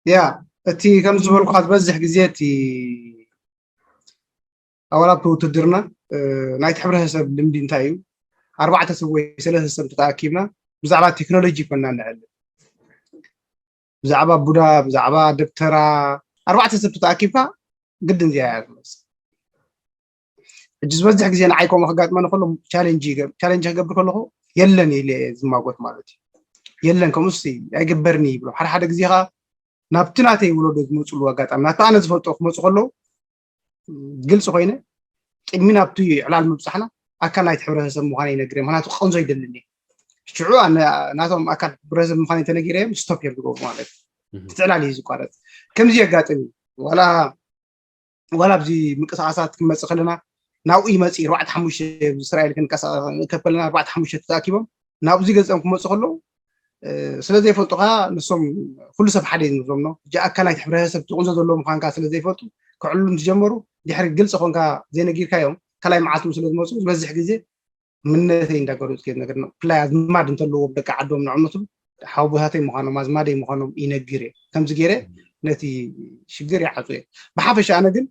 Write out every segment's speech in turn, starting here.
ያ እቲ ከም ዝበልኩኻ ዝበዝሕ ግዜ እቲ ኣዋላ ኣብቲ ውትድርና ናይቲ ሕብረተሰብ ልምዲ እንታይ እዩ? ኣርባዕተ ሰብ ወይ ሰለስተ ሰብ ተኣኪብና ብዛዕባ ቴክኖሎጂ ኮና ንዕልል። ብዛዕባ ቡዳ፣ ብዛዕባ ደብተራ፣ ኣርባዕተ ሰብ ተኣኪብካ ግድን እዚኣ እያ ትመፅእ። ሕጂ ዝበዝሕ ግዜ ንዓይ ከምኡ ከጋጥመኒ ከሎ ቻሌንጅ ይገብ- ቻሌንጅ ክገብር ከለኹ የለን ኢለ እየ ዝማጎት ማለት እዩ። የለን ከምኡስ ኣይግበርኒ ይብሎ። ሓደ ሓደ ግዜ ከዓ ናብቲ ናተይ ወለዶ ዝመፅሉ ኣጋጣሚ ናብቲ ኣነ ዝፈልጦ ክመፁ ከለዉ ግልፂ ኮይነ ቅድሚ ናብቲ ዕላል ምብፃሕና ኣካል ናይቲ ሕብረተሰብ ምዃነ ይነግር እየ። ምክንያቱ ክቐንዞ ይደልን እየ። ሽዑ ኣነ ናቶም ኣካል ሕብረተሰብ ምዃነ ተነጊረ እዮም ስቶፕ እዮም ዝገብሩ ማለት እዩ። እቲ ዕላል እዩ ዝቋረፅ። ከምዚ የጋጥም እዩ። ዋላ ዋላ ኣብዚ ምንቅስቃሳት ክንመፅእ ከለና ናብኡ ይመፅእ ኣርባዕተ ሓሙሽተ እስራኤል ክንቀሳቀስ ከለና ኣርባዕተ ሓሙሽተ ተኣኪቦም ናብዚ ገፀም ክመፁ ከለዉ ስለ ዘይፈልጡ ከዓ ንሶም ኩሉ ሰብ ሓደ እዩ ዝብሎም ነው። እዚ ኣካል ናይቲ ሕብረተሰብ ትቕንዞ ዘለዎ ምዃንካ ስለ ዘይፈልጡ ክዕሉ ምስ ጀመሩ ድሕሪ ግልፂ ኮንካ ዘይነጊርካዮም ካልኣይ መዓልቲ ስለ ዝመፁ ዝበዝሕ ግዜ ምነተይ እንዳገለፅኩ እየ ነገር ነው። ብፍላይ ኣዝማድ እንተለዎም ደቂ ዓዶም ንዕመቱ ሓወቦታተይ ምዃኖም ኣዝማደይ ምዃኖም ይነግር እየ። ከምዚ ገይረ ነቲ ሽግር ይዓፁ እየ። ብሓፈሻ ኣነ ግን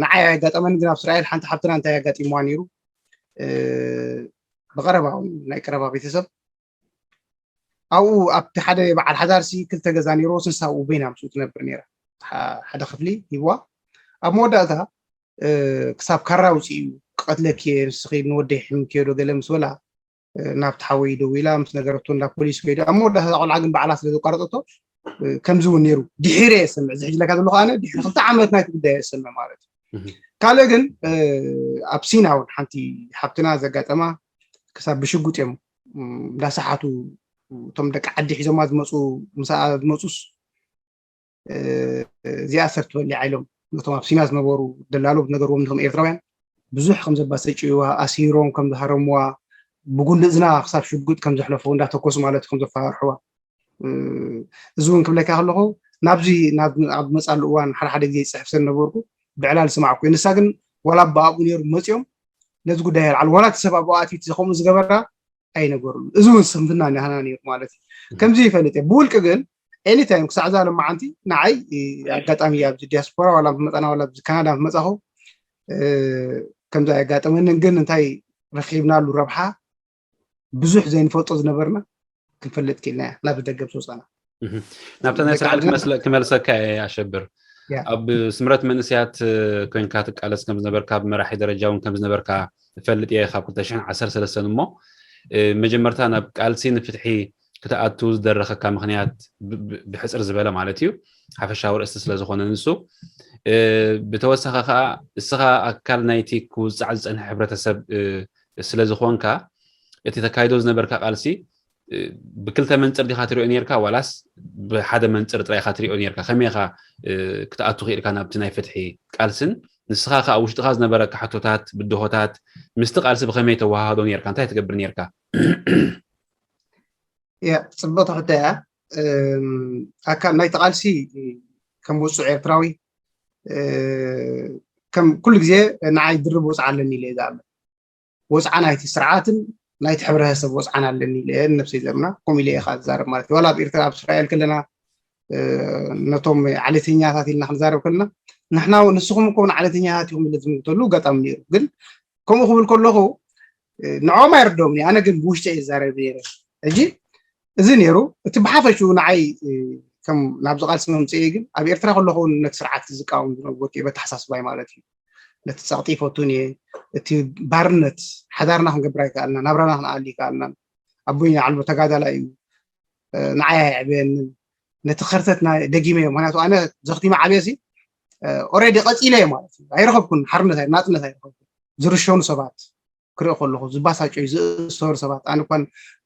ንዓይ ኣጋጠመኒ ግን ኣብ እስራኤል ሓንቲ ሓብትና እንታይ ኣጋጢምዋ ነይሩ ብቀረባ ናይ ቀረባ ቤተሰብ ኣብኡ ኣብቲ ሓደ በዓል ሓዳርሲ ክልተ ገዛ ነይርዎ ስንሳ ኣብኡ በይና ምስኡ ትነብር ነይራ ሓደ ክፍሊ ሂብዋ ኣብ መወዳእታ ክሳብ ካራ ውፅኡ ክቐትለኪ እየ ንስኺ ንወደይ ሕምኪዮ ዶ ገለ ምስ በላ ናብቲ ሓወይ ደዊላ ምስ ነገረቶ እንዳ ፖሊስ ከይዱ ኣብ መወዳእታ እዛ ቆልዓ ግን ባዕላ ስለ ዘቋረጠቶ ከምዚ እውን ነይሩ ድሒረ እየ ዝሰምዕ እዚ ሕጂ ለካ ዘለኹ ኣነ ድሕሪ ክልተ ዓመት ናይቲ ጉዳይ እየ ዝሰምዕ ማለት እዩ ካልእ ግን ኣብ ሲና እውን ሓንቲ ሓብትና ዘጋጠማ ክሳብ ብሽጉጥ እዮም እንዳሰሓቱ እቶም ደቂ ዓዲ ሒዞማ ዝመፁ ምሳኣ ዝመፁስ እዚኣ ሰብ ትበሊዓ ኢሎም ነቶም ኣብ ሲና ዝነበሩ ደላሎ ነገርዎም ነቶም ኤርትራውያን ብዙሕ ከም ዘባሰጭዋ ኣሲሮም ከም ዝሃረምዋ ብጉንዲ እዝና ክሳብ ሽጉጥ ከም ዘሕለፉ እንዳተኮሱ ማለት ከም ዘፈራርሕዋ እዚ እውን ክብለካ ከለኹ ናብዚ ኣብ መፃሉ እዋን ሓደ ሓደ ግዜ ይፅሕፍ ስለ ነበርኩ ብዕላል ዝሰማዕኩ ንሳ ግን ዋላ ብኣብኡ ነይሩ መፂኦም ነዚ ጉዳይ ኣልዓሉ ዋላ እቲ ሰብ ኣብኡ ኣትዩ ከምኡ ዝገበራ ኣይነገሩሉ እዚ እውን ስንፍና ናህና ነይሩ ማለት እዩ ከምዚ ይፈልጥ እየ ብውልቂ ግን ኤኒታይም ክሳዕ እዛ ለማዓንቲ ንዓይ ኣጋጣሚ ኣብዚ ዲያስፖራ ዋላ መፃና ዋላ ኣብዚ ካናዳ መፃኹ ከምዚ ኣየጋጠመንን ግን እንታይ ረኪብናሉ ረብሓ ብዙሕ ዘይንፈልጦ ዝነበርና ክንፈልጥ ክኢልና ኢና ናብ ደገ ምስ ወፃና ናብታ ናይ ስራሕ ክመልሰካ እየ ኣሸብር ኣብ ስምረት መንእስያት ኮይንካ ትቃለስ ከም ዝነበርካ ብመራሒ ደረጃ እውን ከም ዝነበርካ እፈልጥ እየ ካብ ክልተ ሽሕን ዓሰርተ ሰለስተን እሞ መጀመርታ ናብ ቃልሲ ንፍትሒ ክትኣቱ ዝደረኸካ ምኽንያት ብሕፅር ዝበለ ማለት እዩ ሓፈሻዊ ርእስቲ ስለ ዝኾነ ንሱ ብተወሳኺ ከዓ እስኻ ኣካል ናይቲ ክውፃዕ ዝፀንሐ ሕብረተሰብ ስለ ዝኾንካ እቲ ተካይዶ ዝነበርካ ቃልሲ ብክልተ መንፅር ዲኻ ትሪኦ ነርካ ዋላስ ብሓደ መንፅር ጥራይ ኢኻ ትሪኦ ነርካ ከመይ ኢኻ ክትኣቱ ክኢልካ ናብቲ ናይ ፍትሒ ቃልስን ንስኻ ከዓ ውሽጥኻ ዝነበረካ ሕቶታት ብድሆታት ምስቲ ቃልሲ ብኸመይ ተወሃሃዶ ነርካ እንታይ ትገብር ነርካ ያ ፅብቅቲ ሕቶ እያ ኣካል ናይቲ ቃልሲ ከም ውፁዕ ኤርትራዊ ከም ኩሉ ግዜ ንዓይ ድርብ ወፅዓ ኣለኒ ኢለ ዝኣምን ወፅዓ ናይቲ ስርዓትን ናይቲ ሕብረተሰብ ወፅዓን ኣለኒ ኢለ ንነብሰይ ዘምና ከምኡ ኢለ ኢኻ ዝዛረብ ማለት እዩ ዋላ ኣብ ኤርትራ ኣብ እስራኤል ከለና ነቶም ዓሌተኛታት ኢልና ክንዛረብ ከለና ንሕና ንስኹም እኮ ንዓሌተኛታት ኢኹም ኢለ ዝምግተሉ ኣጋጣሚ ነይሩ ግን ከምኡ ክብል ከለኹ ንዕኦም ኣይርድኦም ኣነ ግን ብውሽጢ እየ ዝዛረብ ነይረ ሕጂ እዚ ነይሩ እቲ ብሓፈሽኡ ንዓይ ከም ናብዚ ቃልሲ መምፅኤ ግን ኣብ ኤርትራ ከለኹ እውን ነቲ ስርዓት ዝቃወም ዝነበርኩ እየ በተሓሳስባይ ማለት እዩ ነቲ ፀቕጢ ይፈቱን እየ እቲ ባርነት ሓዳርና ክንገብር ኣይከኣልና ናብራና ክንኣሊ ይከኣልና ኣቦይ ዓልቦ ተጋዳላ እዩ ንዓይ ኣይዕበየንን ነቲ ከርተትና ደጊመ እዮም ምክንያቱ ኣነ ዘኽቲመ ዓብየ ሲ ኦሬዲ ቀፂለ እየ ማለት እዩ። ኣይረኸብኩን ሓርነት፣ ኣይ- ናፅነት ኣይረኸብኩን። ዝርሸኑ ሰባት ክርኢ ከለኹ፣ ዝባሳጨዩ፣ ዝእሰሩ ሰባት፣ ኣነ እኳን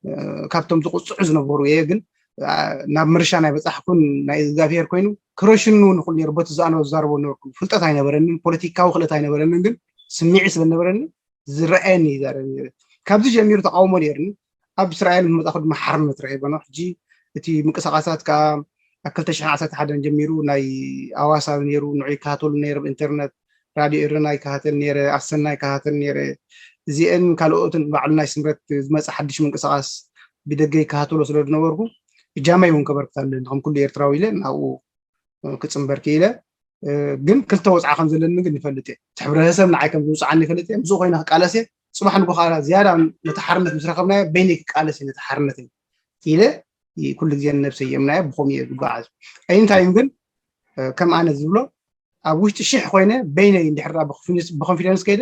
እ፣ ካብቶም ዝቁፅዑ ዝነበሩ እየ። ግን እ፣ ናብ ምርሻን ኣይበፃሕኩን። ናይ እግዚኣብሄር ኮይኑ ክረሽኑ እውን ይኽእሉ ነይሩ። በቲ ዝኣነ ዝዛረቦ ነበርኩ። ፍልጠት ኣይነበረንን፣ ፖለቲካዊ ክእለት ኣይነበረንን። ግን ስምዒት ስለነበረኒ ዝረኣየኒ ይዛረብ ነይረ። ካብዚ ጀሚሩ ተቃውሞ ነይርኒ። ኣብ እስራኤል ምስ መጻኹ ድማ ሓርነት ረኺበ ነው። ሕጂ እቲ ምንቅስቃሳት ከዓ ኣብ ክልተ ሽሕን ዓሰርተ ሓደን ጀሚሩ ናይ ኣዋሳ ነይሩ፣ ንዑ ይከታተሉ ነይረ፣ ብኢንተርነት ራድዮ ኤረና ይከታተል ነይረ፣ ኣሰና ይከታተል ነይረ። እዚአን ካልኦትን ባዕሉ ናይ ስምረት ዝመጽእ ሓድሽ ምንቅስቃስ ብደገ ይከታተሎ ስለ ዝነበርኩ እጃመይ እውን ከበርክት ኣለኒ። ከም ኩሉ ኤርትራዊ ኢለ ናብኡ ክጽንበር ክኢለ። እ፣ ግን ክልተ ወጽዓ ከም ዘለኒ ግን ይፈልጥ እየ። እቲ ሕብረተሰብ ንዓይ ከም ዝውጽዓኒ ይፈልጥ እየ። ምስኡ ኮይነ ክቃለስ እየ። ጽባሕ ንጎ ከዓ ዝያዳ ነቲ ሓርነት ምስ ረኸብናዮ በይነይ ክቃለስ እየ ነቲ ሓርነተይ ኢለ ይ- ኩሉ ግዜ ንነብሰይ የምናዮ። ብኸምኡ እየ ዝጓዓዝ። ኣይንታይም ግን እ፣ ከም ኣነ ዝብሎ ኣብ ውሽጢ ሽሕ ኮይነ በይነይ እንድሕር ደኣ ብኮንፊደንስ ብኮንፊደንስ ከይደ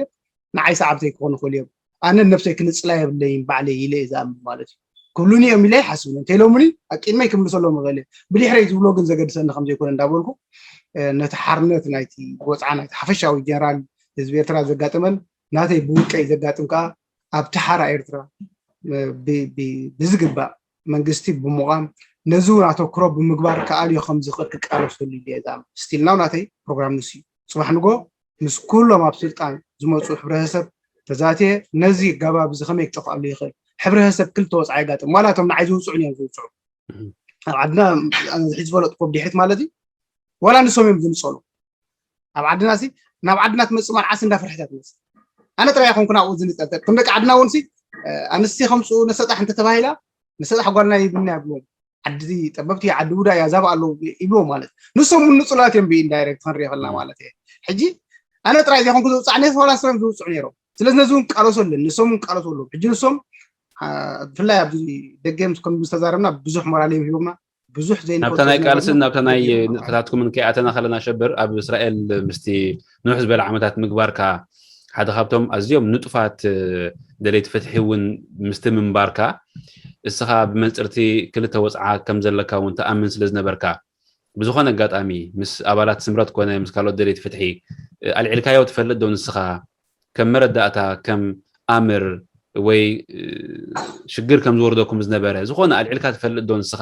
ንዓይ ሰዓብተይ ክኾኑ ይኽእሉ እዮም። ኣነ ነብሰይ ክንጽላ የብለይን ባዕለይ ኢለ እየ ዝኣምን ማለት እዩ። ክብሉኒ እዮም ኢለ ይሓስብ። እንተኢሎምኒ ኣብ ቅድመይ ክምልሰሎም እኽእል እየ። ብድሕረይ ዝብሎ ግን ዘገድሰኒ ከም ዘይኮነ እንዳበልኩ እ፣ ነቲ ሓርነት ናይቲ ወጽዓ ናይቲ ሓፈሻዊ ጀነራል ህዝቢ ኤርትራ ዘጋጠመን ናተይ ብውልቀይ ዘጋጥም ከኣ ኣብቲ ሓራ ኤርትራ እ፣ ብ- ብ- ብዝግባእ መንግስቲ ብምቋም ነዚ እውን ኣተኩሮ ብምግባር ክኣልዮ ከም ዝኽእል ክቃለሰሉ ኢለ እየ ዝኣምን። ስቲል ናው ናተይ ፕሮግራም ንሱ እዩ። ጽባሕ ንጎ ምስ ኩሎም ኣብ ስልጣን ዝመፁ ሕብረተሰብ ተዛትየ ነዚ ኣገባብ እዚ ከመይ ክጠፍኣሉ ይኽእል? ሕብረተሰብ ክልተ ወፅዓ የጋጥም። ዋላ እቶም ንዓይ ዝውፅዑ እዮም ዝውፅዑ። ኣብ ዓድና ኣነ ሕዚ ዝፈለጥኩ ብድሕሪት ማለት እዩ ዋላ ንሶም እዮም ዝንፀሉ። ኣብ ዓድና ሲ ናብ ዓድና ትመፅእ መርዓስ እንዳፈርሐት እያ ትመፅእ። ኣነ ጥራይ ኣይኮንኩን ኣብኡ ዝንፀልፀል። እቶም ደቂ ዓድና እውን ሲ ኣንስቲ ከምፅኡ ነሰጣሕ እንተተባሂላ ነሰጣሕ ጓልና ይብልና ይብልዎም። ዓዲ ጠበብቲ ዓዲ ቡዳ እያ ዛባ ኣለዉ ይብልዎ ማለት ንሶም እውን ንፁላት እዮም ብኢንዳይሬክት ክንሪኦ ከለና ማለት እየ። ሕጂ ኣነ ጥራይ ዘይኮንኩ ዝውፃዕ ነቲ ዋላ ንሶም ዝውፅዑ ነይሮም። ስለዚ ነዚ እውን ቃለሶ ኣለን ንሶም እውን ቃለሶ ኣለዎም። ሕጂ ንሶም ብፍላይ ኣብዚ ደገ ከም ዝተዛረብና ብዙሕ ሞራል እዮም ሂቦምና። ብዙሕ ናብታ ናይ ቃልስን ናብታ ናይ ንጥፈታትኩምን ከይኣተና ከለና ሸብር ኣብ እስራኤል ምስቲ ንውሕ ዝበለ ዓመታት ምግባርካ ሓደ ካብቶም ኣዝዮም ንጡፋት ደለይቲ ፍትሒ እውን ምስቲ ምንባርካ እስኻ ብመንፅርቲ ክልተ ወፅዓ ከም ዘለካ እውን ተኣምን ስለ ዝነበርካ ብዝኾነ ኣጋጣሚ ምስ ኣባላት ስምረት ኮነ ምስ ካልኦት ደለይቲ ፍትሒ ኣልዒልካዮ ትፈልጥ ዶ ንስኻ ከም መረዳእታ ከም ኣምር ወይ ሽግር ከም ዝወርደኩም ዝነበረ ዝኾነ ኣልዒልካ ትፈልጥ ዶ ንስኻ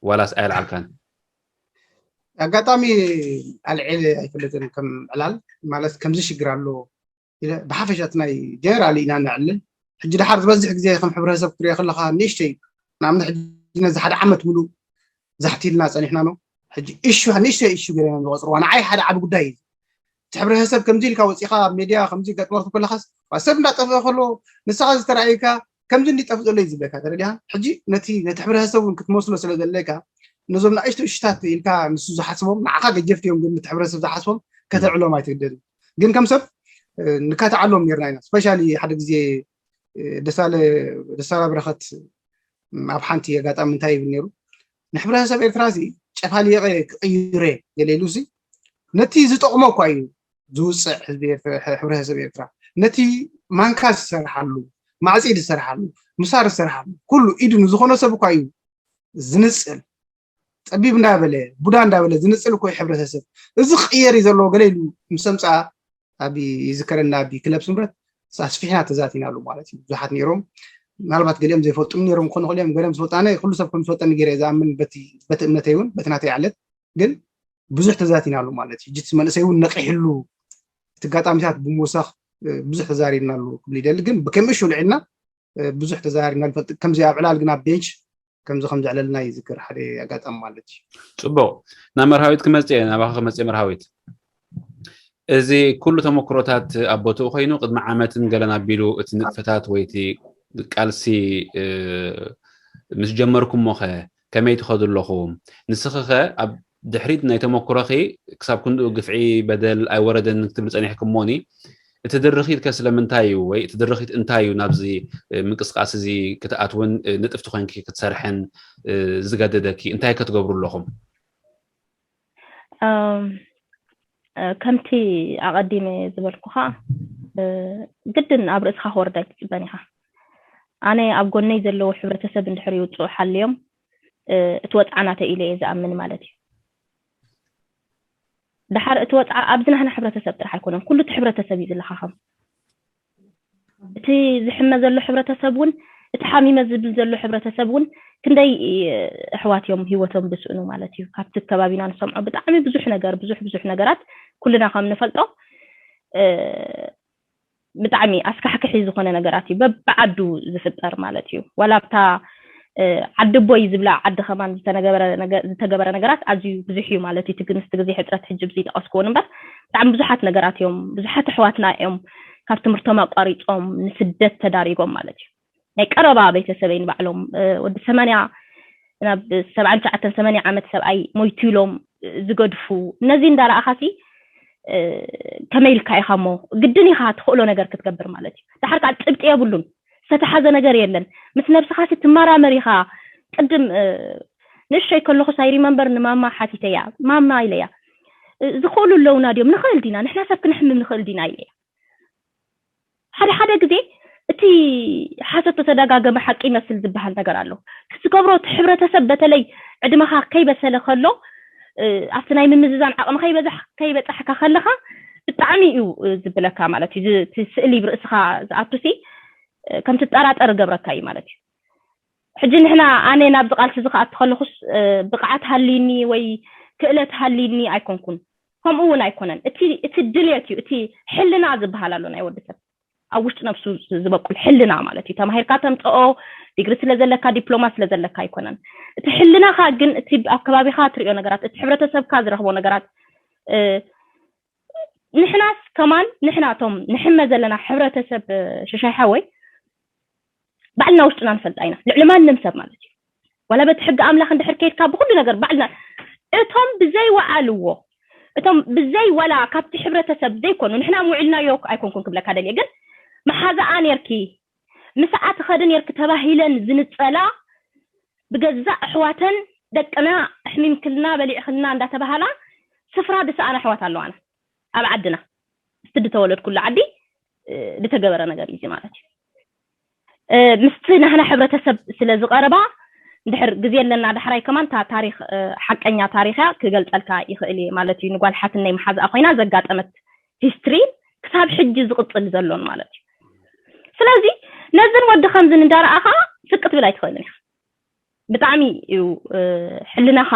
ዋላስ ኣየልዓልካን? ኣጋጣሚ ኣልዒል ኣይፈልጥን ከም ዕላል ማለት ከምዚ ሽግር ኣሎ ኢለ ብሓፈሻ እቲ ናይ ጀነራል ኢና ነዕልል ሕጂ ድሓር ዝበዝሕ ግዜ ከም ሕብረተሰብ ክትሪኦ ከለካ ንእሽተይ ንኣብነት ሕጂ ነዚ ሓደ ዓመት ሙሉእ ዛሕቲ ኢልና ፀኒሕና ነው ሕጂ እሹ ንእሽተይ እሹ ገለ እዮም ዝቆፅርዋ ንዓይ ሓደ ዓቢ ጉዳይ እዩ እቲ ሕብረተሰብ ከምዚ ኢልካ ወፂኻ ኣብ ሜድያ ከምዚ ገጥመርቱ ከለካስ ሰብ እንዳጠፍአ ከሎ ንስኻ ዝተረኣየካ ከምዚ እንዲጠፍ ዘሎ እዩ ዝብለካ ተረዲኻ ሕጂ ነቲ ነቲ ሕብረተሰብ እውን ክትመስሎ ስለ ዘለካ ነዞም ንእሽቶ እሽታት ኢልካ ንሱ ዝሓስቦም ንዓኻ ገጀፍቲ እዮም ግን ነቲ ሕብረተሰብ ዝሓስቦም ከተዕሎም ኣይትግደድ ግን ከም ሰብ ንካትዓሎም ነርና ኢና ስፔሻሊ ሓደ ግዜ ደሳለ ደሳላ ብረኸት ኣብ ሓንቲ ኣጋጣሚ እንታይ ይብል ነይሩ ንሕብረተሰብ ኤርትራ ሲ ጨፋሊቀ ክቅይረ ገለ ኢሉ ሲ ነቲ ዝጠቅሞ እኳ እዩ ዝውፅዕ ህዝቢ ኤርትራ- ሕብረተሰብ ኤርትራ ነቲ ማንካ ዝሰርሓሉ ማዕፂድ ዝሰርሓሉ ምሳር ዝሰርሓሉ ኩሉ ኢዱ ንዝኾነ ሰብ እኳ እዩ ዝንፅል ፀቢብ እንዳበለ ቡዳ እንዳበለ ዝንፅል እኮ እዩ ሕብረተሰብ እዚ ክቅየር እዩ ዘለዎ ገለ ኢሉ ምስ ኣምፅኣ ኣብ ይዝከረና ኣብ ክለብ ስምረት ኣስፊሕና ተዛቲናሉ ማለት እዩ ብዙሓት ነይሮም ምናልባት ገሊኦም ዘይፈልጡም ነይሮም ክኾኑ ክእል እዮም ገሊኦም ዝፈልጡ ኣነ ኩሉ ሰብ ከም ዝፈልጠኒ ገይረ ዝኣምን በቲ በቲ እምነተይ እውን በቲ ናተይ ዓለት ግን ብዙሕ ተዛቲናሉ ማለት እዩ ሕጂ እቲ መንእሰይ እውን ነቂሕሉ እቲ ኣጋጣሚታት ብምውሳኽ ብዙሕ ተዛሪብናሉ ክብል ይደሊ ግን ብከምእሹ ልዕልና ብዙሕ ተዛሪብና ንፈልጥ ከምዚ ኣብ ዕላል ግን ኣብ ቤንች ከምዚ ከም ዘዕለልና ይዝክር ሓደ ኣጋጣሚ ማለት እዩ። ፅቡቅ ናብ መርሃዊት ክመፅእ እየ ናባኻ ክመፅእ መርሃዊት እዚ ኩሉ ተመክሮታት ኣብ ቦትኡ ኮይኑ ቅድሚ ዓመትን ገለን ኣቢሉ እቲ ንጥፈታት ወይ እቲ ቃልሲ ምስ ጀመርኩሞኸ ከመይ ትኸዱ ኣለኹ ንስኺኸ ኣብ ድሕሪት ናይ ተመክሮኺ ክሳብ ክንድኡ ግፍዒ በደል ኣይወረደን ክትብል ፀኒሕኪ እሞኒ እቲ ድርኺት ከ ስለምንታይ እዩ ወይ እቲ ድርኺት እንታይ እዩ ናብዚ ምንቅስቃስ እዚ ክትኣትውን ንጥፍቲ ኮንኪ ክትሰርሐን ዝገደደኪ እንታይ ከ ትገብሩ ኣለኹም? ከምቲ ኣቐዲመ ዝበልኩኻ ግድን ኣብ ርእስኻ ክወርድ ኣይትፅበን ኢኻ። ኣነ ኣብ ጎነይ ዘለዉ ሕብረተሰብ እንድሕር ይውፅኡ ሓልዮም እቲ ወፅዓ ናተይ ኢለ እየ ዝኣምን ማለት እዩ። ድሓር እቲ ወፅዓ ኣብዚ ናህና ሕብረተሰብ ጥራሕ ኣይኮነን፣ ኩሉ እቲ ሕብረተሰብ እዩ ዝለኻኸም። እቲ ዝሕመ ዘሎ ሕብረተሰብ እውን፣ እቲ ሓሚመ ዝብል ዘሎ ሕብረተሰብ እውን ክንደይ ኣሕዋት እዮም ህይወቶም ዝስእኑ ማለት እዩ። ካብቲ ከባቢና ንሰምዖ ብጣዕሚ ብዙሕ ነገር፣ ብዙሕ ብዙሕ ነገራት ኩልና ከም ንፈልጦ ብጣዕሚ ኣስካሕክሒ ዝኾነ ነገራት እዩ በብዓዱ ዝፍጠር ማለት እዩ። ዋላ ኣብታ ዓዲ ቦይ ዝብላ ዓዲ ከማን ዝተገበረ ነገራት ኣዝዩ ብዙሕ እዩ ማለት እዩ። እቲ ግንስቲ ግዜ ሕፅረት ሕጂ ብዝይ ጠቐስክዎን እምበር ብጣዕሚ ብዙሓት ነገራት እዮም። ብዙሓት ኣሕዋትና እዮም ካብ ትምህርቶም ኣቋሪፆም ንስደት ተዳሪጎም ማለት እዩ። ናይ ቀረባ ቤተሰበይ ንባዕሎም ወዲ ሰማንያ ናብ ሰብዓን ትሽዓተን ሰማንያ ዓመት ሰብኣይ ሞይቱ ኢሎም ዝገድፉ፣ ነዚ እንዳረኣኻሲ ከመይ ኢልካ ኢኻ እሞ ግድን ኢኻ ትኽእሎ ነገር ክትገብር ማለት እዩ። ድሓር ከዓ ጭብጢ የብሉን፣ ዝተተሓዘ ነገር የለን። ምስ ነብስኻሲ ትመራመር ኢኻ። ቅድም ንእሽቶይ ከለኹስ ኣይ ሪመምበር ንማማ ሓቲተያ፣ ማማ ኢለያ፣ ዝኽእሉ ኣለውና ድዮም? ንኽእል ዲና? ንሕና ሰብ ክንሕምም ንኽእል ዲና ኢለያ። ሓደ ሓደ ግዜ እቲ ሓሶት ተተደጋገመ ሓቂ ይመስል ዝበሃል ነገር ኣሎ። ክትገብሮ እቲ ሕብረተሰብ በተለይ ዕድመኻ ከይበሰለ ከሎ ኣብቲ ናይ ምምዝዛን ዓቕሚ ከይበዛሕ ከይበፃሕካ ከለኻ ብጣዕሚ እዩ ዝብለካ ማለት እዩ። እቲ ስእሊ ብርእስኻ ዝኣቱሲ ከም ትጠራጠር ገብረካ እዩ ማለት እዩ። ሕጂ ንሕና ኣነ ናብዚ ቃልሲ እዚ ክኣቱ ከለኹስ ብቕዓት ሃልይኒ ወይ ክእለት ሃልይኒ ኣይኮንኩን። ከምኡ እውን ኣይኮነን። እቲ እቲ ድልየት እዩ፣ እቲ ሕልና ዝበሃል ኣሎ ናይ ወዲ ሰብ ኣብ ውሽጢ ነብሱ ዝበቁል ሕልና ማለት እዩ። ተማሂርካ ተምፀኦ ዲግሪ ስለ ዘለካ ዲፕሎማ ስለ ዘለካ ኣይኮነን። እቲ ሕልናኻ ግን እቲ ኣብ ከባቢኻ ትሪኦ ነገራት፣ እቲ ሕብረተሰብካ ዝረኽቦ ነገራት ንሕናስ ከማን ንሕና እቶም ንሕመ ዘለና ሕብረተሰብ ሽሻይ ሓወይ ባዕልና ውሽጥና ንፈልጣ ኢና ልዕሊ ማንም ሰብ ማለት እዩ። ዋላ በቲ ሕጊ ኣምላኽ እንድሕር ከይድካ ብኩሉ ነገር ባዕልና እቶም ብዘይ ወዓልዎ እቶም ብዘይ ዋላ ካብቲ ሕብረተሰብ ዘይኮኑ ንሕና ምውዕልናዮ ኣይኮንኩን ክብለካ ደልየ ግን መሓዛኣ ነርኪ ምስኣ ትኸዲ ነርኪ ተባሂለን ዝንጸላ ብገዛእ ኣሕዋተን ደቅና ኣሕሚምክልና በሊዕክልና እንዳተባሃላ ስፍራ ዝሰኣና ኣሕዋት ኣለዋና ኣብ ዓድና እስቲ ዝተወለድኩሉ ዓዲ ዝተገበረ ነገር እዩ ማለት እዩ። ምስቲ ናህና ሕብረተሰብ ስለ ዝቐረባ እንድሕር ግዜ ኣለና ዳሕራይ ከማን እታ ታሪክ ሓቀኛ ታሪክ እያ ክገልፀልካ ይኽእል እየ ማለት እዩ። ንጓል ሓትነይ መሓዝኣ ኮይና ዘጋጠመት ሂስትሪ ክሳብ ሕጂ ዝቕፅል ዘሎን ማለት እዩ። ስለዚ ነዝን ወዲ ከምዝን እንዳረኣኻ ስቅ ትብል ኣይትኽእልን ኢኻ። ብጣዕሚ እዩ ሕልናኻ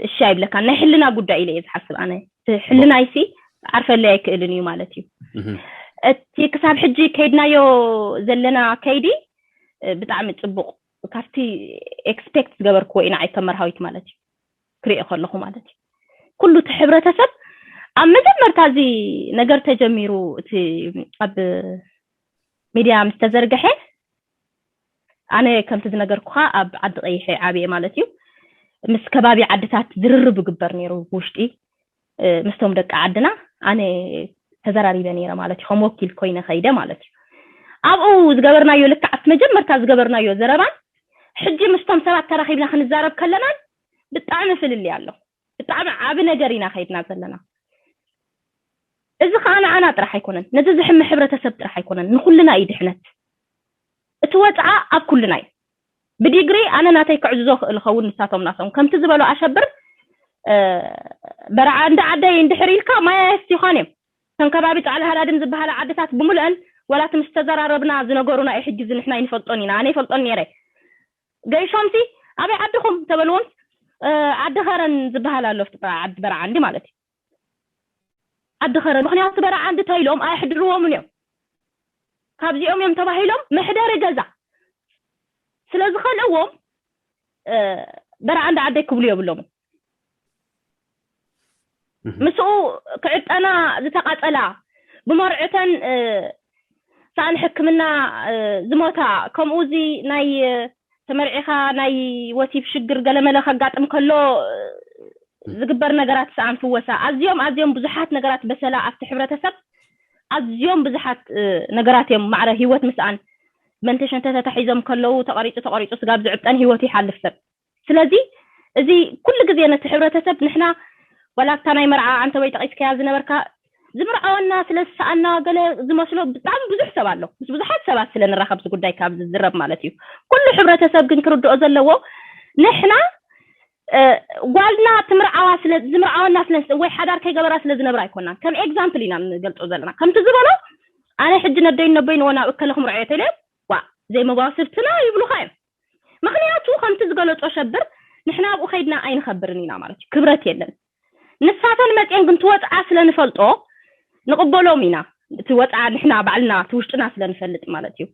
እሺ ኣይብለካን። ናይ ሕልና ጉዳይ ኢለ እየ ዝሓስብ ኣነ። ሕልናይሲ ዓርፈለይ ኣይክእልን እዩ ማለት እዩ። እቲ ክሳብ ሕጂ ከይድናዮ ዘለና ከይዲ ብጣዕሚ ፅቡቕ ካብቲ ኤክስፔክት ዝገበርክዎ ኢና ከም መርሃዊት ማለት እዩ ክሪኦ ከለኹ ማለት እዩ። ኩሉ እቲ ሕብረተሰብ ኣብ መጀመርታ እዚ ነገር ተጀሚሩ እቲ ኣብ ሚድያ ምስ ተዘርግሐ ኣነ ከምቲ ዝነገርኩኻ ኣብ ዓዲ ቀይሐ ዓብየ ማለት እዩ። ምስ ከባቢ ዓድታት ዝርርብ ይግበር ነይሩ ብውሽጢ ምስቶም ደቂ ዓድና ኣነ ተዘራሪበ ነይረ ማለት እዩ። ከም ወኪል ኮይነ ከይደ ማለት እዩ። ኣብኡ ዝገበርናዮ ልክዕ ኣብቲ መጀመርታ ዝገበርናዮ ዘረባን ሕጂ ምስቶም ሰባት ተራኺብና ክንዛረብ ከለናን ብጣዕሚ ፍልልይ ኣሎ። ብጣዕሚ ዓቢ ነገር ኢና ከይድና ዘለና። እዚ ከዓ ንዓና ጥራሕ ኣይኮነን፣ ነዚ ዝሕመ ሕብረተሰብ ጥራሕ ኣይኮነን፣ ንኩልና እዩ ድሕነት። እቲ ወፅዓ ኣብ ኩልና እዩ። ብዲግሪ ኣነ ናተይ ክዕዝዞ ክእል ኸውን ንሳቶም ናቶም ከምቲ ዝበሉ ኣሸብር በረዓ እንዳ ዓደይ እንድሕር ኢልካ ማይ ኣየስቲኻን እዮም። ከም ከባቢ ጫዕላ ሃዳድም ዝበሃላ ዓድታት ብምሉአን ዋላ እቲ ምስ ተዘራረብና ዝነገሩና እዩ። ሕጂ እዚ ንሕና ይንፈልጦን ኢና፣ ኣነ ይፈልጦን ነይረ። ገይሾምሲ ኣበይ ዓድኹም ተበልዎም ዓዲ ኸረን ዝበሃል ኣሎ ዓዲ በረዓ እንዲ ማለት እዩ። ዓዲ ኸረን ምኽንያቱ በረዓ እንዲ ተይሎም ኣየሕድርዎምን እዮም። ካብዚኦም እዮም ተባሂሎም መሕደሪ ገዛ ስለ ዝኸልእዎም በረዓ እንዲ ዓደይ ክብሉ የብሎምን። ምስኡ ክዕጠና ዝተቃጸላ ብመርዑተን ሳእን ሕክምና ዝሞታ ከምኡ እዚ ናይ ተመርዒኻ ናይ ወሲብ ሽግር ገለመለ ከጋጥም ከሎ ዝግበር ነገራት ሰኣን ፍወሳ ኣዝዮም ኣዝዮም ብዙሓት ነገራት በሰላ ኣብቲ ሕብረተሰብ ኣዝዮም ብዙሓት ነገራት እዮም ማዕረ ህይወት ምስኣን መንተሸንተ ተታሒዞም ከለዉ ተቐሪፁ ተቐሪፁ ስጋብ ዝዕጠን ህይወቱ ይሓልፍ ሰብ ስለዚ እዚ ኩሉ ግዜ ነቲ ሕብረተሰብ ንሕና ዋላ እታ ናይ መርዓ ኣንተ ወይ ጠቂስካያ ዝነበርካ ዝምርዓወና ስለ ዝሰኣና ገለ ዝመስሎ ብጣዕሚ ብዙሕ ሰብ ኣሎ ምስ ብዙሓት ሰባት ስለ ንራኸብ ዝጉዳይ ካብ ዝዝረብ ማለት እዩ ኩሉ ሕብረተሰብ ግን ክርድኦ ዘለዎ ንሕና እ፣ ጓልና ትምርዓዋ ስለ ዝምርዓወና ስለ ወይ ሓዳር ከይገበራ ስለ ዝነብራ ኣይኮናን። ከም ኤግዛምፕል ኢና ንገልጾ ዘለና። ከምቲ ዝበሎ ኣነ ሕጂ ነደይ ነቦይ ንወና እከለ ክምርዖ እየ ተለ ዋ ዘይመጓስብትና ይብሉኻ እዮም። ምክንያቱ ከምቲ ዝገለጾ ሸብር ንሕና ኣብኡ ከይድና ኣይንኸብርን ኢና ማለት እዩ። ክብረት የለን። ንሳተን መጽየን ግን ትወጽዓ ስለ ንፈልጦ ንቕበሎም ኢና። እቲ ወጽዓ ንሕና ባዕልና እቲ ውሽጥና ስለ ንፈልጥ ማለት እዩ።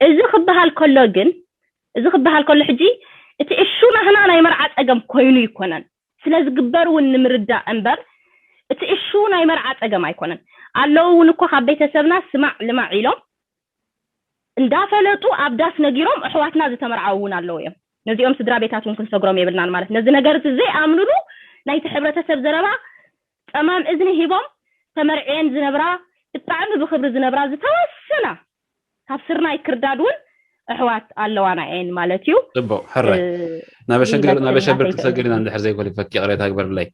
እዚ ክበሃል ከሎ ግን እዚ ክበሃል ከሎ ሕጂ እቲ እሹ ናህና ናይ መርዓ ጸገም ኮይኑ ይኮነን። ስለ ዝግበር እውን ንምርዳእ እምበር እቲ እሹ ናይ መርዓ ጸገም ኣይኮነን። ኣለዉ እውን እኮ ካብ ቤተሰብና ስማዕ ልማዕ ኢሎም እንዳፈለጡ ኣብ ዳስ ነጊሮም ኣሕዋትና ዝተመርዓዉ እውን ኣለዉ እዮም። ነዚኦም ስድራ ቤታት እውን ክንሰግሮም የብልናን ማለት ነዚ ነገር እዚ ዘይኣምኑሉ ናይቲ ሕብረተሰብ ዘረባ ጸማም እዝኒ ሂቦም ተመርዕየን ዝነብራ ብጣዕሚ ብክብሪ ዝነብራ ዝተወሰና ካብ ስርናይ ክርዳድ እውን ኣሕዋት ኣለዋና እየን ማለት እዩ። ጽቡቕ ሕራይ ናበሸግር ናበሸብር ክትሰግር ኢና እንድሕር ዘይኮሊፈኪ ቅሬታ ግበርለይ።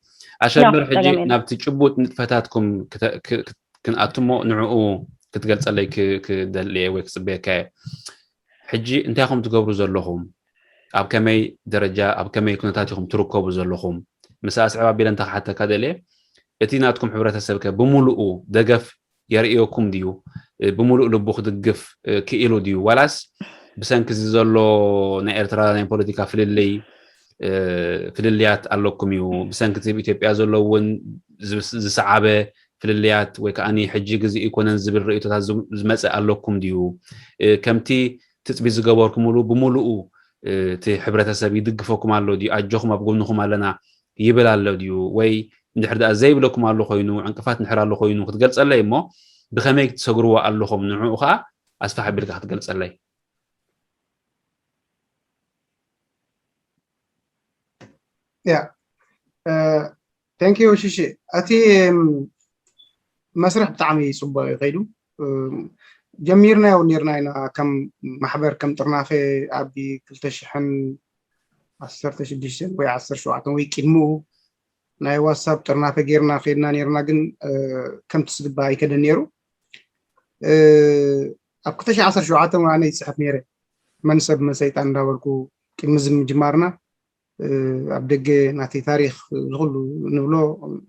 ኣሸብር ሕጂ ናብቲ ጭቡጥ ንጥፈታትኩም ክንኣትሞ ንዕኡ ክትገልጸለይ ክደልየ ወይ ክጽበየካ እየ። ሕጂ እንታይ ኢኹም ትገብሩ ዘለኹም? ኣብ ከመይ ደረጃ ኣብ ከመይ ኩነታት ኢኹም ትርከቡ ዘለኹም? ምስ ኣስዕብ ኣቢለ እንተ ክሓተካ ደልየ እቲ ናትኩም ሕብረተሰብ ከ ብምሉኡ ደገፍ የርእየኩም ድዩ? ብምሉእ ልቡ ክድግፍ ክኢሉ ድዩ? ዋላስ ብሰንኪ እዚ ዘሎ ናይ ኤርትራ ናይ ፖለቲካ ፍልልይ ፍልልያት ኣለኩም እዩ? ብሰንኪ እዚ ኣብ ኢትዮጵያ ዘሎ እውን ዝሰዓበ ፍልልያት ወይ ከዓ ሕጂ ግዜ ኣይኮነን ዝብል ርእይቶታት ዝመፀ ኣለኩም ድዩ? ከምቲ ትፅቢት ዝገበርኩምሉ ብምሉኡ እቲ ሕብረተሰብ ይድግፈኩም ኣሎ ድዩ? ኣጆኹም ኣብ ጎንኹም ኣለና ይብል ኣሎ ድዩ? ወይ እንድሕር ደኣ ዘይብለኩም ኣሎ ኮይኑ ዕንቅፋት እንድሕር ኣሎ ኮይኑ ክትገልጸለይ እሞ ብኸመይ ትሰግርዎ ኣለኹም ንዕኡ ከዓ ኣስፋሕ ኣቢልካ ክትገልጸለይ። ያ thank you ሽሺ። እቲ መስርሕ ብጣዕሚ ፅቡቅ እዩ ከይዱ። ጀሚርናዮ እውን ነርና ኢና ከም ማሕበር ከም ጥርናፈ ኣብ ክልተ ሽሕን ዓሰርተ ሽዱሽተን ወይ ዓሰርተ ሸውዓተን ወይ ቅድምኡ ናይ ዋትሳፕ ጥርናፈ ጌርና ከይድና ነርና። ግን ከምቲ ዝግባእ ኣይከደን ነይሩ። ኣብ ክልተ ሽሕን ዓሰርተ ሸውዓተን ኣነ ይፅሕፍ ነይረ መን ሰብ መን ሰይጣን እንዳበልኩ ቅድሚ እዚ ምጅማርና ኣብ ደገ ናተይ ታሪክ ዝኩሉ ንብሎ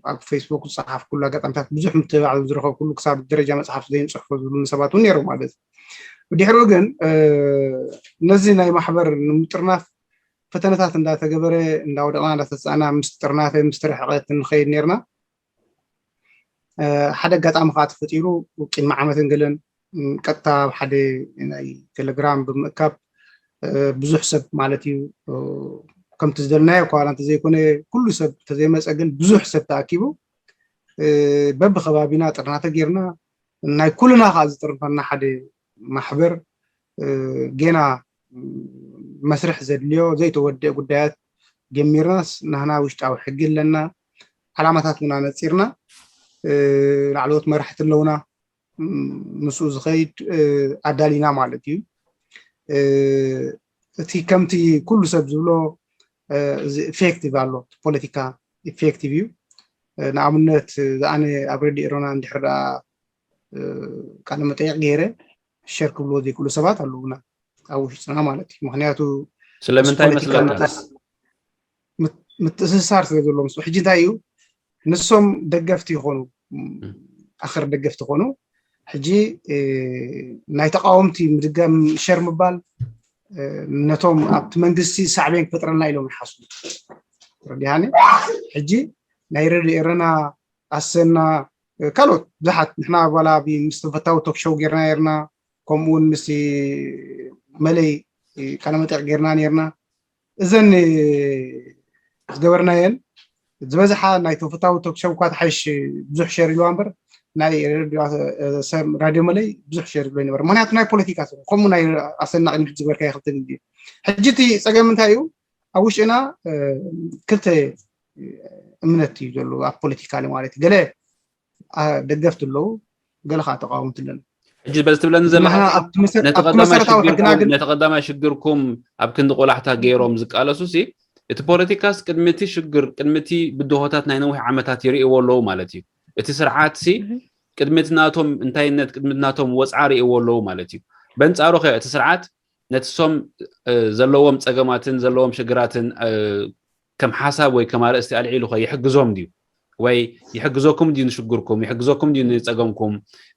ኣብ ፌስቡክ ዝፀሓፍ ኩሉ ኣጋጣሚታት ብዙሕ ምትብባዕ ዝረከብ ኩሉ ክሳብ ደረጃ መፅሓፍ ዘይንፅሕፎ ዝብሉ ሰባት እውን ነይሮም ማለት እዩ። ብድሕሪኡ ግን ነዚ ናይ ማሕበር ንምጥርናፍ ፈተነታት እንዳተገበረ እንዳወደቅና እንዳተፃእና ምስ ጥርናፈ ምስ ተረሕቀት ንኸይድ ነርና። ሓደ ኣጋጣሚ ከዓ ተፈጢሩ ቅድሚ ዓመትን ገለን ቀጥታ ኣብ ሓደ ናይ ቴሌግራም ብምእካብ ብዙሕ ሰብ ማለት እዩ ከምቲ ዝደልናዮ እኳ እንተዘይኮነ ኩሉ ሰብ እንተዘይመፀ ግን ብዙሕ ሰብ ተኣኪቡ በብከባቢና ጥርናፈ ጌርና ናይ ኩልና ከዓ ዝጥርንፈና ሓደ ማሕበር ጌና መስርሕ ዘድልዮ ዘይተወደአ ጉዳያት ጀሚርናስ ናህና ውሽጣዊ ሕጊ ኣለና። ዓላማታት እውን ኣነፂርና ላዕለዎት መራሕቲ ኣለውና ምስኡ ዝኸይድ ኣዳሊና ማለት እዩ። እቲ ከምቲ ኩሉ ሰብ ዝብሎ እዚ ኢፌክቲቭ ኣሎ ፖለቲካ ኢፌክቲቭ እዩ። ንኣብነት ኣነ ኣብ ሬድዮ ኤሮና እንድሕር ደኣ ቃለ መጠይቅ ገይረ ሸር ክብልዎ ዘይክእሉ ሰባት ኣለውና ኣብ ውሽጥና ማለት እዩ። ምክንያቱ ስለምንታይ መስለካ ምትእስሳር ስለ ዘሎ ምስ ሕጂ እንታይ እዩ ንሶም ደገፍቲ ይኾኑ ኣኸር ደገፍቲ ኾኑ ሕጂ ናይ ተቃወምቲ ምድጋም ሸር ምባል ነቶም ኣብቲ መንግስቲ ሳዕቤን ክፈጥረልና ኢሎም ይሓስቡ። ረዲሃኒ ሕጂ ናይ ረድዮ ኤረና ኣሰና ካልኦት ብዙሓት ንሕና ዋላ ምስ ተፈታዊ ቶክሾው ጌርና ኔርና ከምኡ እውን ምስ መለይ ቃለመጠይቅ ጌርና ኔርና እዘን ዝገበርናየን ዝበዝሓ ናይ ተፈታዊ ቶክሾው እኳ ተሓይሽ ብዙሕ ሸር ኢልዋ እምበር ናይ ራድዮ መለይ ብዙሕ ሸር ዝብሎ ይነበረ ምክንያቱ ናይ ፖለቲካ ሰብ ከምኡ ናይ ኣሰና ቅድሚ ሕጂ ዝበልካዮ ክልተ ግዜ ሕጂ እቲ ፀገም እንታይ እዩ ኣብ ውሽጥና ክልተ እምነት እዩ ዘሎ ኣብ ፖለቲካ ማለት ገለ ደገፍቲ ኣለዉ ገለ ከዓ ተቃወምቲ ኣለዉ ሕጂ በዚ ትብለኒ ዘለካ ንሕና ኣብቲ መሰ- ነቲ ኣብቲ ቀዳማይ መሰረታዊ ሕግና ሽግርኩም ግን ነቲ ቀዳማይ ሽግርኩም ኣብ ክንዲ ቆላሕታ ገይሮም ዝቃለሱ ሲ እቲ ፖለቲካስ ቅድሚ እቲ ሽግር ቅድሚ እቲ ብድሆታት ናይ ነዊሕ ዓመታት ይርእይዎ ኣለዉ ማለት እዩ እቲ ስርዓት ሲ ቅድሚ እቲ ናቶም እንታይነት ቅድሚ እቲ ናቶም ወፅዓ ርእይዎ ኣለዉ ማለት እዩ በንፃሩ ከ እቲ ስርዓት ነቲ ሶም ዘለዎም ፀገማትን ዘለዎም ሽግራትን ከም ሓሳብ ወይ ከም ኣርእስቲ ኣልዒሉ ከ ይሕግዞም ድዩ? ወይ ይሕግዘኩም ድዩ ንሽግርኩም? ይሕግዘኩም ድዩ ንጸገምኩም?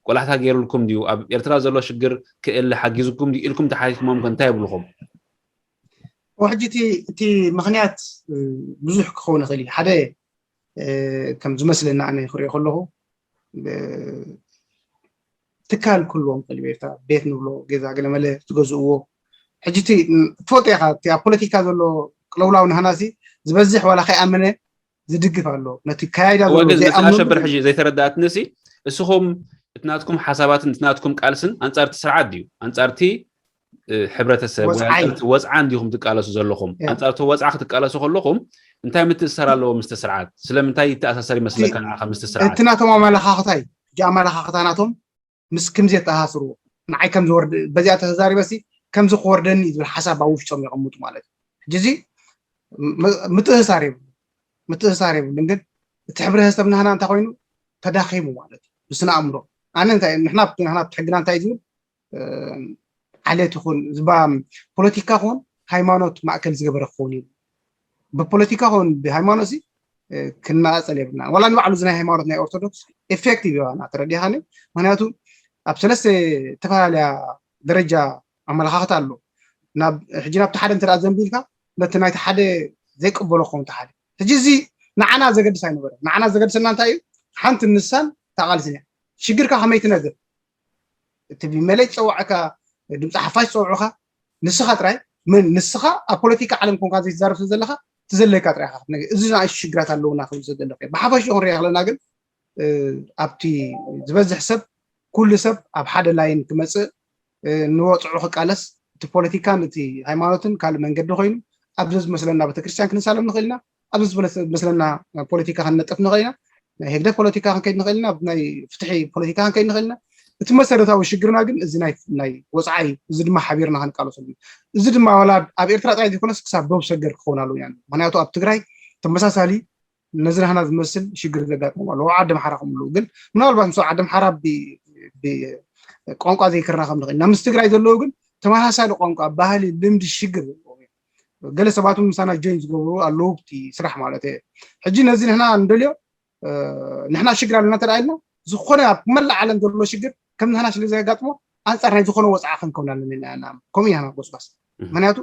ቆላሕታ ገይሩልኩም ድዩ? ኣብ ኤርትራ ዘሎ ሽግር ክእል ሓጊዝኩም ድዩ ኢልኩም ተሓቲትሞም ከ እንታይ ይብልኹም? ሕጂ እቲ ምኽንያት ብዙሕ ክኸውን ይኽእል እዩ። ሓደ ከም ዝመስለና ኣነ ክሪኦ ከለኹ ትካል ክህልዎም ይኽእል እዩ። ቤት ንብሎ ገዛ ገለመለ ትገዝእዎ። ሕጂ እቲ ትፈልጦ ኢኻ፣ እቲ ኣብ ፖለቲካ ዘሎ ቅልውላው ናህናሲ ዝበዝሕ ዋላ ከይኣመነ ዝድግፍ ኣሎ። ነቲ ከያይዳ ዘሎ ዘይኣምኑ ኣሸብር ሕጂ ዘይተረዳእትኒ ሲ እስኹም እቲ ናትኩም ሓሳባትን እቲ ናትኩም ቃልስን ኣንጻርቲ ስርዓት ድዩ? ኣንጻርቲ ሕብረተሰብ ወይ ኣንጻርቲ ወፅዓ እንዲኹም ትቃለሱ ዘለኹም? ኣንጻርቲ ወፅዓ ክትቃለሱ ከለኹም እንታይ ምትእስሳር ኣለዎ ምስቲ ስርዓት? ስለምንታይ ይተኣሳሰር ይመስለካ ንዓኻ ምስቲ ስርዓት? እቲ ናቶም ኣመለኻኽታይ ሕጂ ኣመለኻኽታ ናቶም ምስ ክምዚ የተኣሳስርዎ ንዓይ ከም ዝወርድ በዚኣ ተዛሪበሲ ከምዚ ክወርደኒ ዝብል ሓሳብ ኣብ ውሽጦም የቐምጡ ማለት እዩ። ሕጂ እዚ ምትእሳር የብሉ ምትእሳር የብሉን። ግን እቲ ሕብረተሰብ ናህና እንታይ ኮይኑ ተዳኺሙ ማለት እዩ። ብስነ ኣእምሮ ኣነ እንታይ ንሕና ናህና ሕግና እንታይ ዝብል ዓሌት ይኹን ዝባ ፖለቲካ ኹን ሃይማኖት ማእከል ዝገበረ ክኸውን እዩ። ብፖለቲካ ኹን ብሃይማኖት ሲ ክነኣፀል የብልና። ዋላ ንባዕሉ እዚ ናይ ሃይማኖት ናይ ኦርቶዶክስ ኤፌክቲቭ ይባና ተረዲኻኒ። ምክንያቱ ኣብ ሰለስተ ዝተፈላለያ ደረጃ ኣመለኻኽታ ኣሎ። ሕጂ ናብቲ ሓደ እንተ ዘንቢልካ ነቲ ናይቲ ሓደ ዘይቀበሎ ክኸውን ሓደ ሕጂ እዚ ንዓና ዘገድስ ኣይነበረ። ንዓና ዘገድሰና እንታይ እዩ? ሓንቲ ንሳን ታቃልስን እያ። ሽግርካ ከመይ ትነግር እቲ ብመለይ ዝፀዋዕካ ድምፂ ሓፋሽ ዝፀውዑካ ንስኻ ጥራይ ምን ንስኻ ኣብ ፖለቲካ ዓለም ኮንካ ዘይትዛረብ ስለ ዘለኻ ትዘለካ ጥራይ ኢኻ ክትነግር። እዚ ንኣሽቱ ሽግራት ኣለውና ክብል ስለ ዘለኹ እየ። ብሓፈሽኡ ክንሪኦ ከለና ግን ኣብቲ ዝበዝሕ ሰብ ኩሉ ሰብ ኣብ ሓደ ላይን ክመፅእ ንወፅዑ ክቃለስ እቲ ፖለቲካን እቲ ሃይማኖትን ካልእ መንገዲ ኮይኑ ኣብዚ ዝመስለና ቤተክርስትያን ክንሳለም ንኽእል ኢና ኣብዚ ዝመስለና ፖለቲካ ክንነጥፍ ንኽእል ኢና ናይ ህግደፍ ፖለቲካ ክንከይድ ንኽእል ኢና ናይ ፍትሒ ፖለቲካ ክንከይድ ንኽእል ኢና እቲ መሰረታዊ ሽግርና ግን እዚ ናይ ወፅዓይ እዚ ድማ ሓቢርና ክንቃለሰሉ እዚ ድማ ዋላ ኣብ ኤርትራ ጥራይ ዘይኮነስ ክሳብ ዶብ ሰገር ክኸውን ኣለዎ ኢና ምክንያቱ ኣብ ትግራይ ተመሳሳሊ ነዚ ናህና ዝመስል ሽግር ዘጋጥሞም ኣለዉ ዓዲ ኣምሓራ ከም ኣለዉ ግን ምናልባት ምስ ዓዲ ኣምሓራ ቋንቋ ዘይክራኸብ ንኽእል ኢና ምስ ትግራይ ዘለዉ ግን ተመሳሳሊ ቋንቋ ባህሊ ልምዲ ሽግር ዘለዎ ገለ ሰባት እውን ምሳና ጆይን ዝገብሩ ኣለዉ እቲ ስራሕ ማለት እየ ሕጂ ነዚ ንሕና እንደልዮ ንሕና ሽግር ኣለና እንተ ኢልና ዝኾነ ኣብ መላእ ዓለም ዘሎ ሽግር ከም ንሕና ስለ ዘጋጥሞ ኣንፃር ናይ ዝኾነ ወፅዓ ክንከውን ኣለና ኢና ከምኡ ኢና ጎስጓስ ምክንያቱ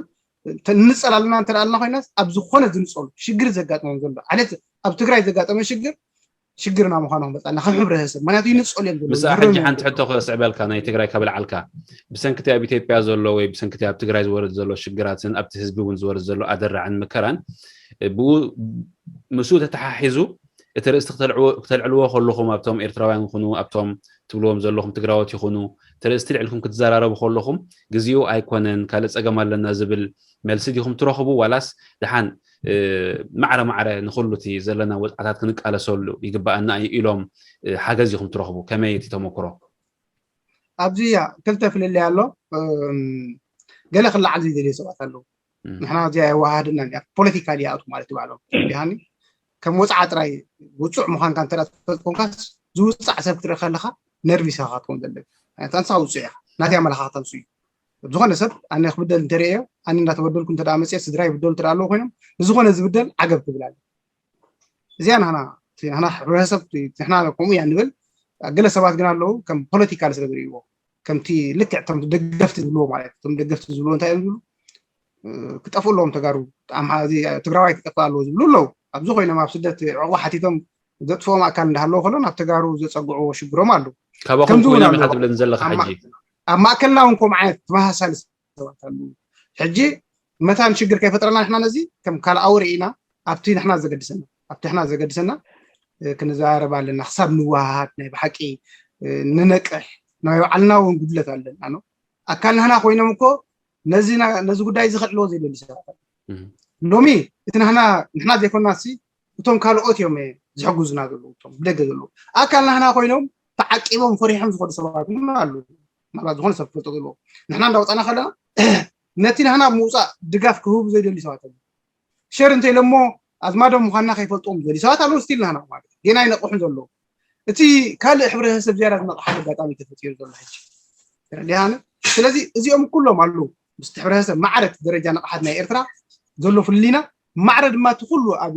ንፀል ኣለና እንተ ኣልና ኮይናስ ኣብ ዝኾነ ዝንፀሉ ሽግር ዘጋጥሞም ዘሎ ዓለት ኣብ ትግራይ ዘጋጠመ ሽግር ሽግርና ምዃኑ ክመፃና ከም ሕብረተሰብ ምክንያቱ ይንፀሉ እዮም ዘለዉ ምስኣ ሕጂ ሓንቲ ሕቶ ክስዕበልካ ናይ ትግራይ ካብ ልዓልካ ብሰንክቲ ኣብ ኢትዮጵያ ዘሎ ወይ ብሰንክቲ ኣብ ትግራይ ዝወርድ ዘሎ ሽግራትን ኣብቲ ህዝቢ እውን ዝወርድ ዘሎ ኣደራዕን መከራን ብኡ ምስኡ ተተሓሒዙ እቲ ርእስቲ ክተልዕልዎ ከለኹም ኣብቶም ኤርትራውያን ይኹኑ ኣብቶም ትብልዎም ዘለኹም ትግራዎት ይኹኑ እቲ ርእስቲ ልዕልኩም ክትዘራረቡ ከለኹም ግዜኡ ኣይኮነን ካልእ ፀገም ኣለና ዝብል መልሲ ዲኹም ትረኽቡ ዋላስ ደሓን ማዕረ ማዕረ ንኹሉ እቲ ዘለና ወፅዓታት ክንቃለሰሉ ይግበኣና እዩ ኢሎም ሓገዝ ኢኹም ትረኽቡ ከመይ እቲ ተመክሮ ኣብዚ እያ ክልተ ፍልልይ ኣሎ ገለ ክለዓል ዘይደልዩ ሰባት ኣለዉ ንሕና እዚኣ የዋሃድና እያ ፖለቲካ ድያ ኣቱ ማለት ይባዕሎም ዲሃኒ ከም ወፅዓ ጥራይ ውፁዕ ምዃንካ እንተ ትፈልጥ ኮንካስ ዝውፃዕ ሰብ ክትርኢ ከለካ ነርቪስ ኢኻ ክትኮን ዘለካ ኣንሳ ውፁዕ ኢኻ ናትያ መለኻኽታ ንሱ እዩ ዝኾነ ሰብ ኣነ ክብደል እንተርእዮ ኣነ እንዳተበደልኩ እንተ መፅአ ስድራ ይብደሉ እንተ ኣለዉ ኮይኖም ንዝኾነ ዝብደል ዓገብ ክብል ኣለ እዚኣ ናና ናና ሕብረተሰብ ንሕና ከምኡ እያ ንብል ገለ ሰባት ግን ኣለዉ ከም ፖለቲካል ስለ ዝርእይዎ ከምቲ ልክዕ እቶም ደገፍቲ ዝብልዎ ማለት እቶም ደገፍቲ ዝብልዎ እንታይ እዮም ዝብሉ ክጠፍኡ ኣለዎም ተጋሩ ትግራዋይ ክጠፍእ ኣለዎ ዝብሉ ኣለዉ ኣብዚ ኮይኖም ኣብ ስደት ዕቑባ ሓቲቶም ዘጥፍኦም ኣካል እንዳሃለዎ ከሎ ናብ ተጋሩ ዘፀግዕዎ ሽግሮም ኣለዉ ካባኹም ኮይኖም ኢኻ ትብለኒ ዘለካ ሕጂ ኣብ ማእከልና እውን ከምኡ ዓይነት ተመሳሳሊ ሰባት ኣለዉ ሕጂ መታን ሽግር ከይፈጥረና ንሕና ነዚ ከም ካልኣዊ ርኢና ኣብቲ ንሕና ዘገድሰና ኣብቲ ንሕና ዘገድሰና ክንዘራረብ ኣለና ክሳብ ንወሃሃድ ናይ ብሓቂ ንነቅሕ ናይ ባዕልና እውን ጉድለት ኣለና ነው ኣካል ናህና ኮይኖም እኮ ነዚ ጉዳይ እዚ ከልዕልዎ ዘይደሊ ሰባት ሎሚ እቲ ናህና ንሕና ዘይኮና ሲ እቶም ካልኦት እዮም ዝሕግዙና ዘለዉ እቶም ብደገ ዘለዉ ኣካል ናህና ኮይኖም ተዓቂቦም ፈሪሖም ዝኸዱ ሰባት እውን ኣለዉ ምናልባት ዝኾነ ሰብ ክፈልጦ ዘለዎ ንሕና እንዳወፃና ከለና ነቲ ናህና ምውፃእ ድጋፍ ክህቡ ዘይደሊ ሰባት ኣለዉ ሸር እንተ ኢሎሞ ኣዝማዶም ምዃንና ከይፈልጥዎም ዝደልዩ ሰባት ኣለዉ ስቲል ናህና ማለት ጌና ይነቕሑን ዘለዉ እቲ ካልእ ሕብረተሰብ ዝያዳ ዝነቕሓሉ ኣጋጣሚ ተፈጢሩ ዘሎ ሕጂ ተረዲሃኒ ስለዚ እዚኦም ኩሎም ኣለዉ ምስቲ ሕብረተሰብ ማዕረ እቲ ደረጃ ንቕሓት ናይ ኤርትራ ዘሎ ፍልልይና ማዕረ ድማ እቲ ኩሉ ኣብ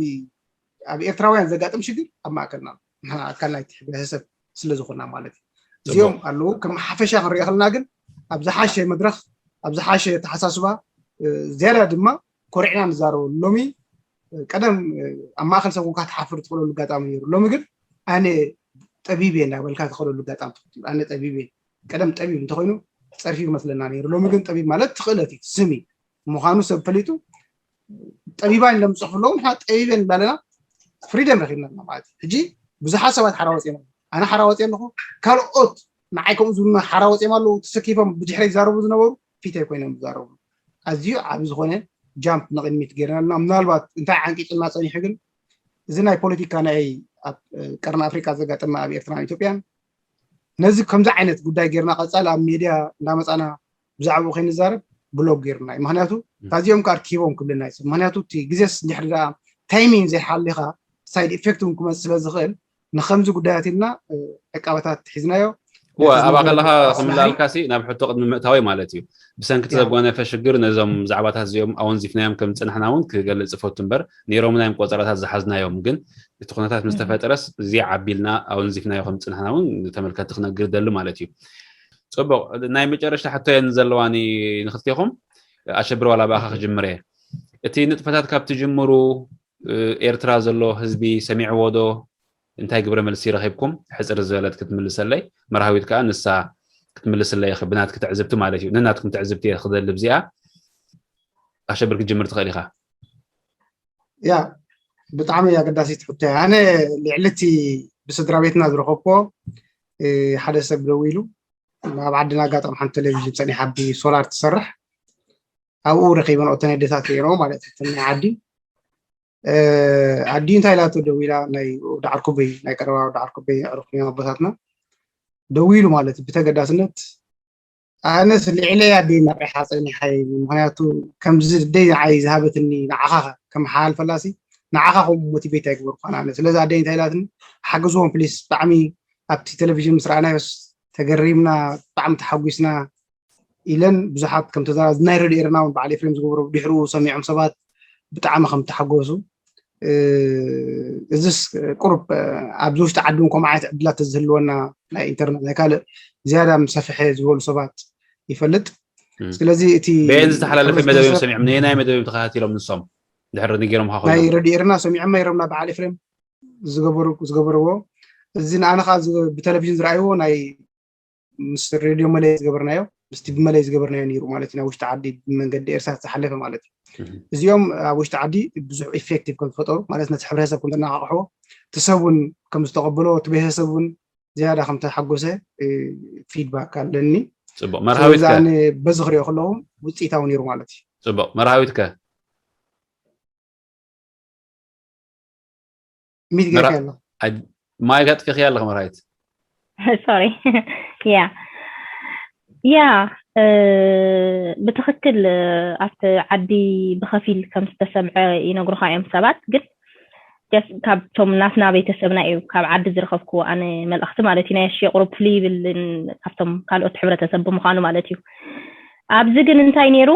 ኣብ ኤርትራውያን ዘጋጥም ሽግር ኣብ ማእከልና ኣሎ። ንሕና ኣካል ናይቲ ሕብረተሰብ ስለ ዝኾና ማለት እዩ። እዚኦም ኣለዉ። ከም ሓፈሻ ክንሪኦ ከለና ግን ኣብ ዝሓሸ መድረኽ፣ ኣብ ዝሓሸ ኣተሓሳስባ፣ ዝያዳ ድማ ኮሪዕና ንዛረበሉ። ሎሚ ቀደም ኣብ ማእከል ሰብ ኮንካ ክትሓፍር ትኽእለሉ ኣጋጣሚ ነይሩ። ሎሚ ግን ኣነ ጠቢብ እየ እንዳበልካ ትኽእለሉ ኣጋጣሚ ተፈጢሩ። ኣነ ጠቢብ እየ። ቀደም ጠቢብ እንተኾይኑ ጸርፊ ይመስለና ነይሩ። ሎሚ ግን ጠቢብ ማለት ትኽእለት እዩ፣ ስም እዩ። ምዃኑ ሰብ ፈሊጡ ጠቢባን ኢሎም ዝጽሕፉ ኣለዉ። ንሕና ጠቢበን እንዳለና ፍሪደም ረኺብና ኣለና ማለት እዩ። ሕጂ ብዙሓት ሰባት ሓራ ወጺኦም ኣለዉ። ኣነ ሓራ ወጺአ ኣለኹ። ካልኦት ንዓይ ከምኡ ዝብሉና ሓራ ወጺኦም ኣለዉ። ተሰኪፎም ብድሕረይ ዝዛረቡ ዝነበሩ ፊተይ ኮይኖም ዝዛረቡ። ኣዝዩ ዓቢ ዝኾነ ጃምፕ ንቕድሚት ገይርና ኣለና። ምናልባት እንታይ ዓንቂጹና ጸኒሑ ግን እዚ ናይ ፖለቲካ ናይ ኣብ ቀርኒ ኣፍሪቃ ዘጋጠመ ኣብ ኤርትራን ኢትዮጵያን ነዚ ከምዚ ዓይነት ጉዳይ ጌርና ቀጻሊ ኣብ ሜድያ እንዳመጻና ብዛዕባኡ ከይንዛረብ ብሎክ ጌርና እዩ። ምኽንያቱ እታዚኦም ከኣ ኣርኪቦም ክብልና እዩ ሰብ። ምኽንያቱ እቲ ግዜስ እንድሕር ደኣ ታይሚንግ ዘይሓሊኻ ሳይድ ኢፌክት እውን ክመጽእ ስለ ዝኽእል ንኸምዚ ጉዳያት ኢልና ዕቃበታት ሒዝናዮ። እወ ኣብኣ ከለኻ ክምልኣልካሲ ናብ ሕቶ ቅድሚ ምእታወይ ማለት እዩ። ብሰንኪ እቲ ዘጓነፈ ሽግር ነዞም ዛዕባታት እዚኦም ኣወንዚፍናዮም ከም ዝጸናሕና እውን ክገልጽ እፈቱ እምበር ነይሮምና እዮም ቆጸራታት ዝሓዝናዮም። ግን እቲ ኩነታት ምስ ተፈጠረስ እዚ ዓቢልና ኣወንዚፍናዮ ከም ዝጸናሕና እውን ንተመልከትቲ ክነግር እደሊ ማለት እዩ። ጽቡቕ፣ ናይ መጨረሽታ ሕቶ እየን ዘለዋኒ ንኽልቴኹም። ኣሸብር ዋላ ብኣኻ ክጅምር እየ። እቲ ንጥፈታት ካብ ትጅምሩ ኤርትራ ዘሎ ህዝቢ ሰሚዕዎ ዶ? እንታይ ግብረ መልሲ ረኺብኩም? ሕጽር ዝበለት ክትምልሰለይ፣ መርሃዊት ከኣ ንሳ ክትምልስለይ ኢኺ፣ ብናትኪ ትዕዝብቲ ማለት እዩ። ነናትኩም ትዕዝብቲ እየ ክደሊ ብዚኣ። ኣሸብር ክትጅምር ትኽእል ኢኻ። ያ ብጣዕሚ ኣገዳሲት ሕቶ እያ። ኣነ ልዕሊ እቲ ብስድራ ቤትና ዝረኸብኩዎ ሓደ ሰብ ደዊሉ ኣብ ዓድና ኣጋጣሚ ሓንቲ ቴሌቪዥን ጸኒሓ ብሶላር ትሰርሕ ኣብኡ ረኺበን ኦተን ኣዴታት ርእየንኦ ማለት እዩ ናይ ዓዲ ኣዲ እንታይ ኢላቶ ደዊላ ናይ ወዲ ዓርኩበይ ናይ ቀረባ ወዲ ዓርኩበይ ኣዕሩኽ እዮም ኣቦታትና ደዊሉ ማለት እዩ ብተገዳስነት ኣነስ ልዕለይ ኣደይ መሪሓ ጸኒሓ ምክንያቱ ከምዚ ኣደይ ንዓይ ዝሃበትኒ ንዓኻ ከም ሓልፈላሲ ንዓኻ ከም ሞቲቬት ኣይግበርኳን ኣነ ስለዚ ኣደይ እንታይ ኢላትኒ ሓግዝዎም ፕሊስ ብጣዕሚ ኣብቲ ቴሌቪዥን ምስ ረኣናዮስ ተገሪምና ብጣዕሚ ተሓጒስና ኢለን ብዙሓት ከም ተዘራዝ ናይ ረድኤርና እውን በዓል ኤፍሬም ዝገበሮ ድሕሩ ሰሚዖም ሰባት ብጣዕሚ ከም ተሓጎሱ እዚስ ቁሩብ ኣብዚ ውሽጢ ዓዲ እውን ከምኡ ዓይነት ዕድላት ተዝህልወና ናይ ኢንተርነት ናይ ካልእ ዝያዳ ምሰፍሐ ዝበሉ ሰባት ይፈልጥ ስለዚ እቲ በየን ዝተሓላለፈ መደብ እዮም ሰሚዖም ነየናይ መደብ እዮም ተኸታቲሎም ንሶም ድሕሪ ንገሮም ናይ ረድኤርና ሰሚዖም ነይሮምና በዓል ኤፍሬም ዝገበርዎ እዚ ንኣነ ከዓ ብቴሌቪዥን ዝረኣይዎ ናይ ምስ ሬድዮ መለይ ዝገበርናዮ ምስ ቲቪ መለይ ዝገበርናዮ ነይሩ ማለት እዩ ናብ ውሽጢ ዓዲ ብመንገዲ ኤርሳት ዝሓለፈ ማለት እዩ እዚኦም ኣብ ውሽጢ ዓዲ ብዙሕ ኢፌክቲቭ ከም ዝፈጠሩ ማለት ነቲ ሕብረተሰብ ከም ዘነቃቅሕዎ እቲ ሰብ እውን ከም ዝተቀበሎ እቲ ቤተሰብ እውን ዝያዳ ከም ተሓጎሰ ፊድባክ ኣለኒ ፅቡቅ መርሃዊት ከ በዚ ክሪኦ ከለኹም ውፅኢታዊ ነይሩ ማለት እዩ ፅቡቅ መርሃዊት ከ ሚት ገርካ ኣሎ ማይክ ኣጥፊኺ ኣለኺ መርሃዊት ሶሪ ያ ያ ብትኽክል ኣብቲ ዓዲ ብኸፊል ከም ዝተሰምዐ ይነግሩኻ እዮም ሰባት ግን ካብቶም ናትና ቤተሰብና እዩ ካብ ዓዲ ዝረኸብክዎ ኣነ መልእኽቲ ማለት እዩ ናይ ኣሽየ ቁሩብ ፍልይ ይብል ካብቶም ካልኦት ሕብረተሰብ ብምዃኑ ማለት እዩ ኣብዚ ግን እንታይ ነይሩ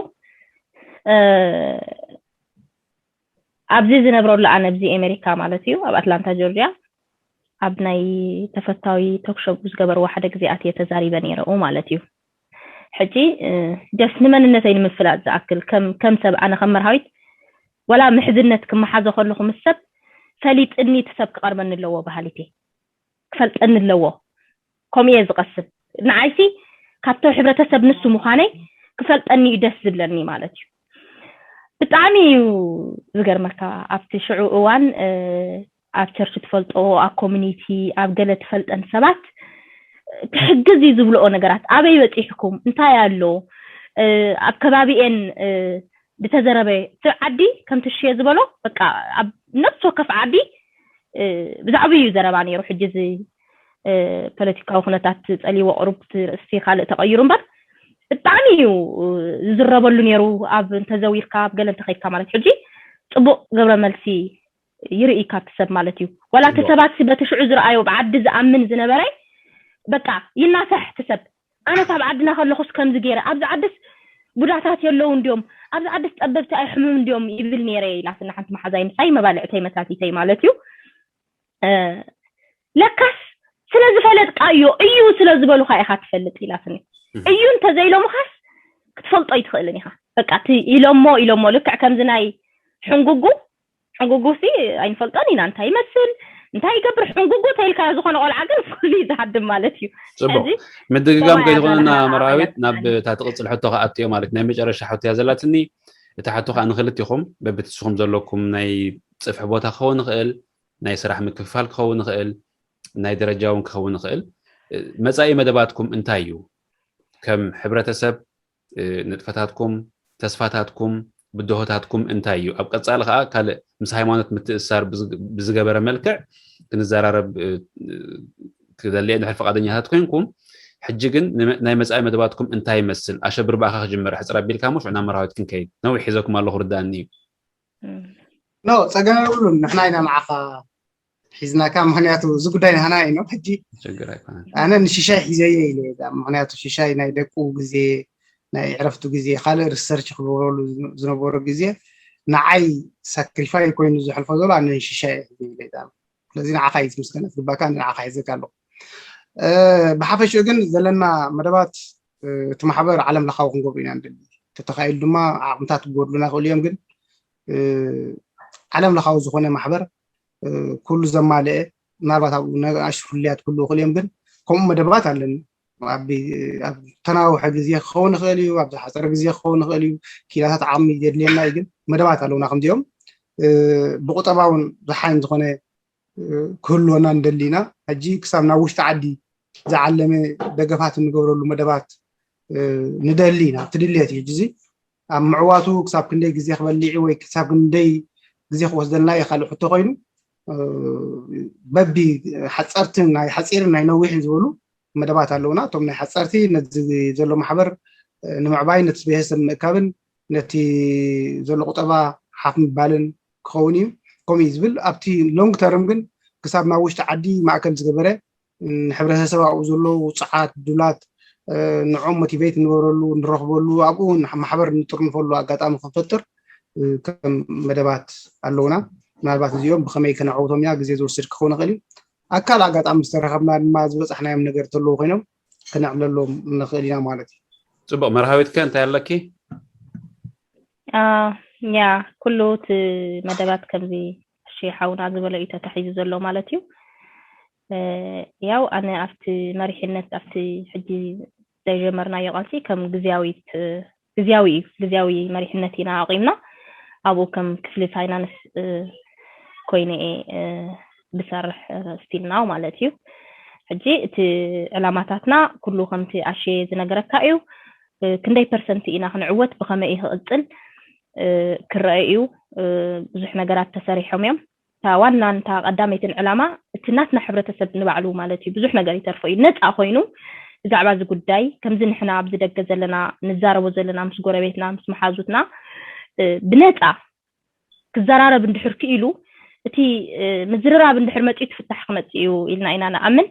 ኣብዚ ዝነብረሉ ኣነ ኣብዚ ኣሜሪካ ማለት እዩ ኣብ ኣትላንታ ጆርጂያ ኣብ ናይ ተፈታዊ ቶክሾው ዝገበርዎ ሓደ ግዜ ኣትየ ተዛሪበ ነይረ ማለት እዩ ሕጂ ጀስት ንመንነተይ ንምፍላጥ ዝኣክል ከም ሰብ ኣነ ከም መርሃዊት ወላ ምሕዝነት ክመሓዞ ከለኹ ምስ ሰብ ፈሊጥኒ እቲ ሰብ ክቐርበኒ ኣለዎ በሃሊት እየ ክፈልጠኒ ኣለዎ ከምኡ እየ ዝቐስብ ንዓይሲ ካብቶ ሕብረተሰብ ንሱ ምዃነይ ክፈልጠኒ እዩ ደስ ዝብለኒ ማለት እዩ ብጣዕሚ እዩ ዝገርመካ ኣብቲ ሽዑ እዋን ኣብ ቸርች ትፈልጦ ኣብ ኮሚኒቲ ኣብ ገለ ትፈልጠን ሰባት ክሕግዝ እዩ ዝብልኦ ነገራት ኣበይ በፂሕኩም እንታይ ኣሎ ኣብ ከባቢኤን ብተዘረበ እቲ ዓዲ ከምቲ ሽየ ዝበሎ በቃ ኣብ ነፍሲ ወከፍ ዓዲ ብዛዕባ እዩ ዘረባ ነይሩ ሕጂ እዚ ፖለቲካዊ ኩነታት ፀሊዎ ቅሩብ ርእሲ ካልእ ተቀይሩ እምበር ብጣዕሚ እዩ ዝዝረበሉ ነይሩ ኣብ እንተዘዊርካ ኣብ ገለ እንተኸይድካ ማለት ሕጂ ፅቡቅ ግብረ መልሲ ይርኢ ካብቲ ሰብ ማለት እዩ ወላ እቲ ሰባት በቲ ሽዑ ዝረኣዮ ብዓዲ ዝኣምን ዝነበረ በቃ ይናሳሕ እቲ ሰብ ኣነስ ኣብ ዓድና ከለኹስ ከምዚ ገይረ ኣብዚ ዓድስ ቡዳታት የለዉ እንዲዮም ኣብዚ ዓዲ ጠበብቲ ኣይሕምም እንዲዮም ይብል ነይረ ኢላትና ሓንቲ መሓዛይ፣ ምሳይ መባልዕተይ መታቲተይ ማለት እዩ። ለካስ ስለ ዝፈለጥካዮ እዩ ስለ ዝበሉካ ኢኻ ትፈልጥ ኢላትኒ። እዩ እንተዘይሎምኻስ ክትፈልጦ ኣይትኽእልን ኢኻ። በቃ እቲ ኢሎሞ ኢሎሞ ልክዕ ከምዚ ናይ ሕንጉጉ ሕንጉጉ ሲ ኣይንፈልጦን ኢና እንታይ ይመስል እንታይ ይገብር ሕንጉጉ ተይልካ ዝኾነ ቆልዓ ግን ኩሉ ዝሃድም ማለት እዩ። ጽቡቅ ምድግጋም ከይትኾነና መርሃዊት ናብ እታ ትቕጽል ሕቶ ከኣትዮ ማለት ናይ መጨረሻ ሕቶ እያ ዘላትኒ። እታ ሕቶ ከዓ ንክልቲኹም በብትስኹም ዘለኩም ናይ ጽፍሒ ቦታ ክኸውን ይኽእል ናይ ስራሕ ምክፍፋል ክኸውን ይኽእል ናይ ደረጃ እውን ክኸውን ይኽእል። መጻኢ መደባትኩም እንታይ እዩ? ከም ሕብረተሰብ ንጥፈታትኩም፣ ተስፋታትኩም፣ ብድሆታትኩም እንታይ እዩ? ኣብ ቀጻሊ ከዓ ካልእ ምስ ሃይማኖት ምትእስሳር ብዝገበረ መልክዕ ክንዘራረብ ክደሊ እየ ድሕር ፈቃደኛታት ኮይንኩም። ሕጂ ግን ናይ መጻኢ መደባትኩም እንታይ ይመስል? ኣሸብር ብኣኻ ክጅምር ሕፅር ኣቢልካ ሞ ሽዑ ናብ መርሃዊት ክንከይድ። ነዊሕ ሒዘኩም ኣለኹ ርዳእኒ እዩ። ኖ ጸገም የብሉን። ንሕና ኢና ንዓኻ ሒዝናካ ምክንያቱ እዚ ጉዳይ ናህና እዩ ነው ሕጂ ችግር ኣይኮነን። ኣነ ንሽሻይ ሒዘየ ኢለ እዛ ምክንያቱ ሽሻይ ናይ ደቁ ግዜ ናይ ዕረፍቱ ግዜ ካልእ ሪሰርች ክገብረሉ ዝነበሮ ግዜ ንዓይ ሳክሪፋይ ኮይኑ ዝሕልፎ ዘሎ ኣነ ንሽሻይ ሒዘ ኢለ እዛ ስለዚ ንዓኻ እዩ ዝምስገን ዝግባካ ንዓኻ ሒዘካ ኣለኹ። ብሓፈሽኡ ግን ዘለና መደባት እቲ ማሕበር ዓለም ለኻዊ ክንገብሩ ኢና ንደሊ ተተኻኢሉ ድማ ዓቕምታት ክጎድሉና ይኽእሉ እዮም ግን ዓለም ለኻዊ ዝኾነ ማሕበር ኩሉ ዘማልአ ምናልባት ኣብኡ ነጋሽ ፍልያት ክህልዉ ይኽእሉ እዮም ግን ከምኡ መደባት ኣለኒ ኣብ ተናውሐ ግዜ ክኸውን ይኽእል እዩ ኣብ ዝሓፀረ ግዜ ክኸውን ይኽእል እዩ ኪላታት ዓቕሚ የድልየና እዩ ግን መደባት ኣለውና ከምዚኦም ብቁጠባ እውን ዝሓን ዝኾነ ክህልወና ንደሊ ኢና ሕጂ ክሳብ ናብ ውሽጢ ዓዲ ዝዓለመ ደገፋት እንገብረሉ መደባት ንደሊ ኢና ትድልየት እዩ እዚ ኣብ ምዕዋቱ ክሳብ ክንደይ ግዜ ክበሊዕ ወይ ክሳብ ክንደይ ግዜ ክወስደልና እዩ ካልእ ሕቶ ኮይኑ በቢ ሓፀርትን ናይ ሓፂርን ናይ ነዊሕን ዝበሉ መደባት ኣለውና እቶም ናይ ሓፀርቲ ነዚ ዘሎ ማሕበር ንምዕባይ ነቲ ቤተሰብ ምእካብን ነቲ ዘሎ ቁጠባ ሓፍ ምባልን ክኸውን እዩ ከምኡ እዩ ዝብል ኣብቲ ሎንግ ተርም ግን ክሳብ ናብ ውሽጢ ዓዲ ማእከል ዝገበረ ንሕብረተሰብ ኣብኡ ዘለዉ ውፅዓት ድላት ንዖም ሞቲቬት ንበረሉ ንረኽበሉ ኣብኡ ማሕበር ንጥርንፈሉ ኣጋጣሚ ክንፈጥር ከም መደባት ኣለውና ምናልባት እዚኦም ብከመይ ከነዕውቶም ኢና ግዜ ዝወስድ ክኸውን ይኽእል እዩ ኣካል ኣጋጣሚ ዝተረኸብና ድማ ዝበፃሕናዮም ነገር ተለዉ ኮይኖም ከነዕብለሎም ንኽእል ኢና ማለት እዩ ፅቡቅ መርሃዊትከ እንታይ ኣለኪ ያ ኩሉ እቲ መደባት ከምዚ እሺ ሓውና ዝበሎ እዩ ተታሒዙ ዘሎ ማለት እዩ። ያው ኣነ ኣብቲ መሪሕነት ኣብቲ ሕጂ ዘይጀመርናዮ ቃልሲ ከም ግዝያዊት ግዝያዊ እዩ ግዝያዊ መሪሕነት ኢና ኣቂምና ኣብኡ ከም ክፍሊ ፋይናንስ ኮይነ ዝሰርሕ ስቲል ናው ማለት እዩ። ሕጂ እቲ ዕላማታትና ኩሉ ከምቲ ኣሸ ዝነገረካ እዩ። ክንደይ ፐርሰንት ኢና ክንዕወት ብኸመይ እዩ ክቕፅል ክረአ እዩ። ብዙሕ ነገራት ተሰሪሖም እዮም። እታ ዋናን እታ ቀዳመይትን ዕላማ እቲ ናትና ሕብረተሰብ ንባዕሉ ማለት እዩ ብዙሕ ነገር ይተርፎ እዩ ነፃ ኮይኑ ብዛዕባ እዚ ጉዳይ ከምዚ ንሕና ኣብዚ ደገ ዘለና ንዛረቦ ዘለና ምስ ጎረቤትና ምስ መሓዙትና ብነፃ ክዘራረብ እንድሕር ክኢሉ እቲ ምዝርራብ እንድሕር መፅኡ ትፍታሕ ክመፅእ እዩ ኢልና ኢና ንኣምን።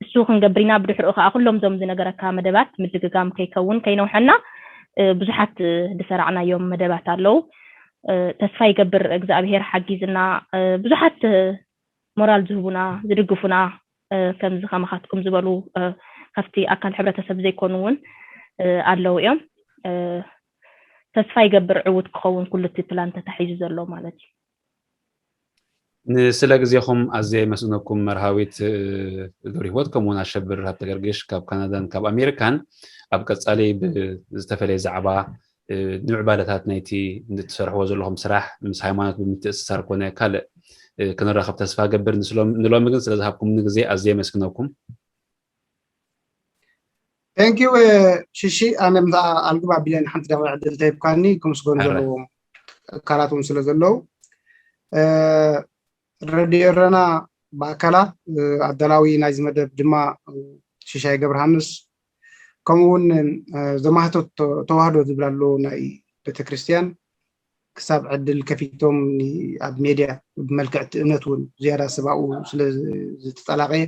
እሱ ክንገብር ኢና። ብድሕሪኡ ከዓ ኩሎም ዞም ዝነገረካ መደባት ምድግጋም ከይከውን ከይነውሐና ብዙሓት ዝሰራዕናዮም መደባት ኣለዉ። ተስፋ ይገብር እግዚኣብሄር ሓጊዝና ብዙሓት ሞራል ዝህቡና ዝድግፉና ከምዚ ከማኻትኩም ዝበሉ ካብቲ ኣካል ሕብረተሰብ ዘይኮኑ እውን ኣለዉ እዮም። ተስፋ ይገብር ዕውት ክኸውን ኩሉ እቲ ፕላን ተታሒዙ ዘሎ ማለት እዩ። ንስለ ግዜኹም ኣዝየ የመስግነኩም መርሃዊት ገብረ ህይወት ከምኡውን ኣሸብር ሃብተገርግሽ ካብ ካናዳን ካብ ኣሜሪካን ኣብ ቀጻሊ ብዝተፈለየ ዛዕባ ንምዕባለታት ናይቲ ንትሰርሕዎ ዘለኹም ስራሕ ምስ ሃይማኖት ብምትእስሳር ኮነ ካልእ ክንራኸብ ተስፋ ገብር ንሎሚ ግን ስለዝሃብኩምኒ ግዜ ኣዝየ የመስግነኩም። Thank you ሽሺ ኣነ ምሳ ኣልግብ ኣቢለ ሓንቲ ደቂቕ ዕድል ተሂብካኒ ክምስገኑ ዘለዎም ኣካላት እውን ስለ ዘለዉ ረድዮ ኤረና ብኣካላ ኣዳላዊ ናይዚ መደብ ድማ ሽሻይ ገብረሃንስ ከምኡ እውን ዘማህቶ ተዋህዶ ዝብል ኣሎ ናይ ቤተክርስትያን ክሳብ ዕድል ከፊቶም ኣብ ሜድያ ብመልክዕ እቲ እምነት እውን ዝያዳ ሰብኣኡ ስለ ዝተጠላቀየ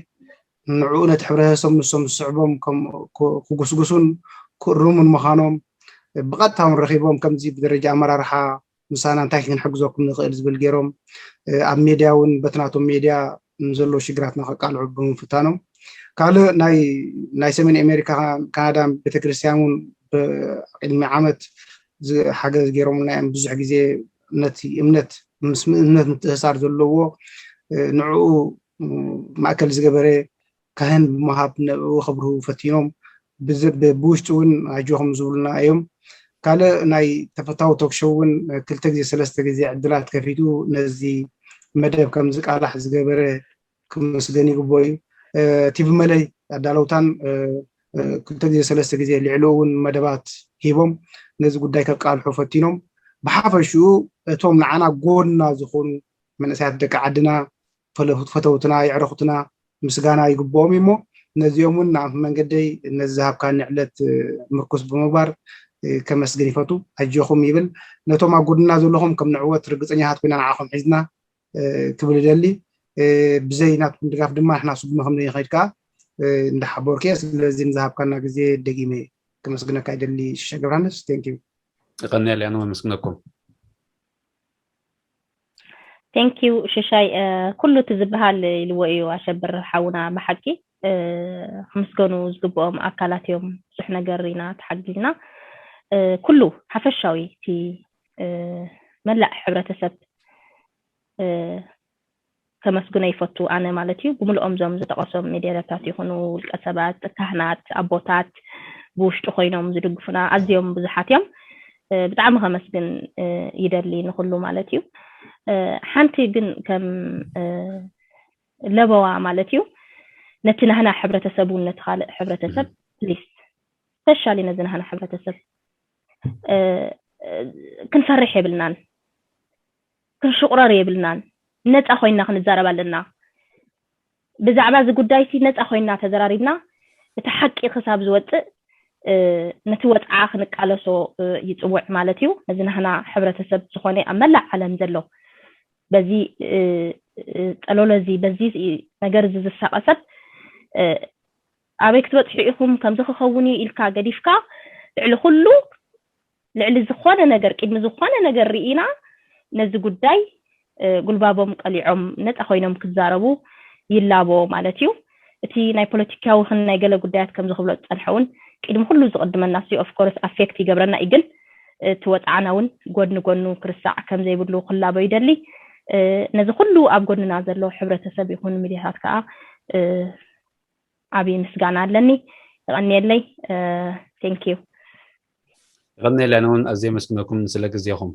ንዕኡ ነቲ ሕብረተሰብ ንሶም ዝስዕቦም ክጉስጉሱን ክእርሙን ምዃኖም ብቐጥታ እውን ረኺቦም ከምዚ ብደረጃ ኣመራርሓ ምሳና እንታይ ክንሕግዘኩም ንኽእል ዝብል ገይሮም ኣብ ሜድያ እውን በትናቶም ሜድያ ንዘለዉ ሽግራትና ከቃልዑ ብምፍታኖም። ካልእ ናይ ናይ ሰሜን ኣሜሪካ ካናዳ ቤተክርስትያን እውን ቅድሚ ዓመት ሓገዝ ገይሮምና እዮም። ብዙሕ ግዜ ነቲ እምነት ምስ እምነት ምትእሳር ዘለዎ ንዕኡ ማእከል ዝገበረ ካህን ብምሃብ ንዕኡ ከብርሁ ፈቲኖም። ብውሽጢ እውን ኣጆኹም ዝብሉና እዮም። ካልእ ናይ ተፈታዊ ቶክሾው እውን ክልተ ግዜ ሰለስተ ግዜ ዕድላት ከፊቱ ነዚ መደብ ከም ዝቃላሕ ዝገበረ ክምስገን ይግቦ እዩ። ቲቪ መለይ ኣዳለውታን ክልተ ግዜ ሰለስተ ግዜ ልዕሊ እውን መደባት ሂቦም ነዚ ጉዳይ ከቃልሑ ፈቲኖም። ብሓፈሽኡ እቶም ንዓና ጎንና ዝኾኑ መንእሰያት ደቂ ዓድና ፈተውትና የዕረኹትና ምስጋና ይግብኦም እሞ ነዚኦም እውን ንኣንፍ መንገደይ ነዚ ዝሃብካኒ ዕለት ምርኩስ ብምግባር ከመስግን ይፈቱ። ኣጆኹም ይብል። ነቶም ኣብ ጎድና ዘለኹም ከም ንዕወት ርግፀኛታት ኮይና ንዓኹም ሒዝና ክብል ይደሊ። ብዘይ ናትኩም ድጋፍ ድማ ንሕና ስጉሚ ከም ዘይንኸይድ ከዓ እንዳሓበርኩ እየ። ስለዚ ንዝሃብካና ግዜ ደጊመ ከመስግነካ ይደሊ ሽሻ ገብረሃንስ። Thank you። ይቐንየለይ ኣነ መመስግነኩም። Thank you ሽሻይ። ኩሉ እቲ ዝበሃል ኢልዎ እዩ ኣሸብር ሓውና። ብሓቂ ክምስገኑ ዝግብኦም ኣካላት እዮም። ብዙሕ ነገር ኢና ተሓጊዝና። ኩሉ ሓፈሻዊ እቲ መላእ ሕብረተሰብ ከመስግኖ ይፈቱ ኣነ ማለት እዩ። ብምልኦም ዞም ዝጠቐሶም ሚድያታት ይኹኑ ውልቀ ሰባት፣ ካህናት፣ ኣቦታት ብውሽጢ ኮይኖም ዝድግፉና ኣዝዮም ብዙሓት እዮም። ብጣዕሚ ከመስግን ይደሊ ንኹሉ ማለት እዩ። ሓንቲ ግን ከም ለበዋ ማለት እዩ ነቲ ናህና ሕብረተሰብ እውን ነቲ ካልእ ሕብረተሰብ ፕሊስ ስፔሻሊ ነዚ ናህና ሕብረተሰብ ክንፈርሕ የብልናን፣ ክንሽቑረር የብልናን። ነፃ ኮይና ክንዛረብ ኣለና። ብዛዕባ እዚ ጉዳይ ሲ ነፃ ኮይና ተዘራሪብና እቲ ሓቂ ክሳብ ዝወፅእ ነቲ ወፅዓ ክንቃለሶ ይፅውዕ ማለት እዩ። ነዚ ናህና ሕብረተሰብ ዝኾነ ኣብ መላእ ዓለም ዘሎ በዚ ፀሎሎ እዚ በዚ ነገር እዚ ዝሳቐ ሰብ ኣበይ ክትበፅሑ ኢኹም ከምዚ ክኸውን እዩ ኢልካ ገዲፍካ ልዕሊ ኩሉ ልዕሊ ዝኾነ ነገር ቅድሚ ዝኾነ ነገር ርኢና ነዚ ጉዳይ ጉልባቦም ቀሊዖም ነፃ ኮይኖም ክዛረቡ ይላቦ ማለት እዩ። እቲ ናይ ፖለቲካዊ ክን ናይ ገለ ጉዳያት ከምዚ ክብሎ ዝፀንሐ እውን ቅድሚ ኩሉ ዝቕድመና ሲ ኦፍኮርስ ኣፌክት ይገብረና እዩ፣ ግን እቲ ወፅዓና እውን ጎድኒ ጎኑ ክርሳዕ ከም ዘይብሉ ክላቦ ይደሊ። ነዚ ኩሉ ኣብ ጎንና ዘሎ ሕብረተሰብ ይኹን ሚድያታት ከዓ ዓብዪ ምስጋና ኣለኒ። ይቐንየለይ። Thank you። ይቐንየለይ። ኣነ እውን ኣዝየ የመስግነኩም ስለ ግዜኹም።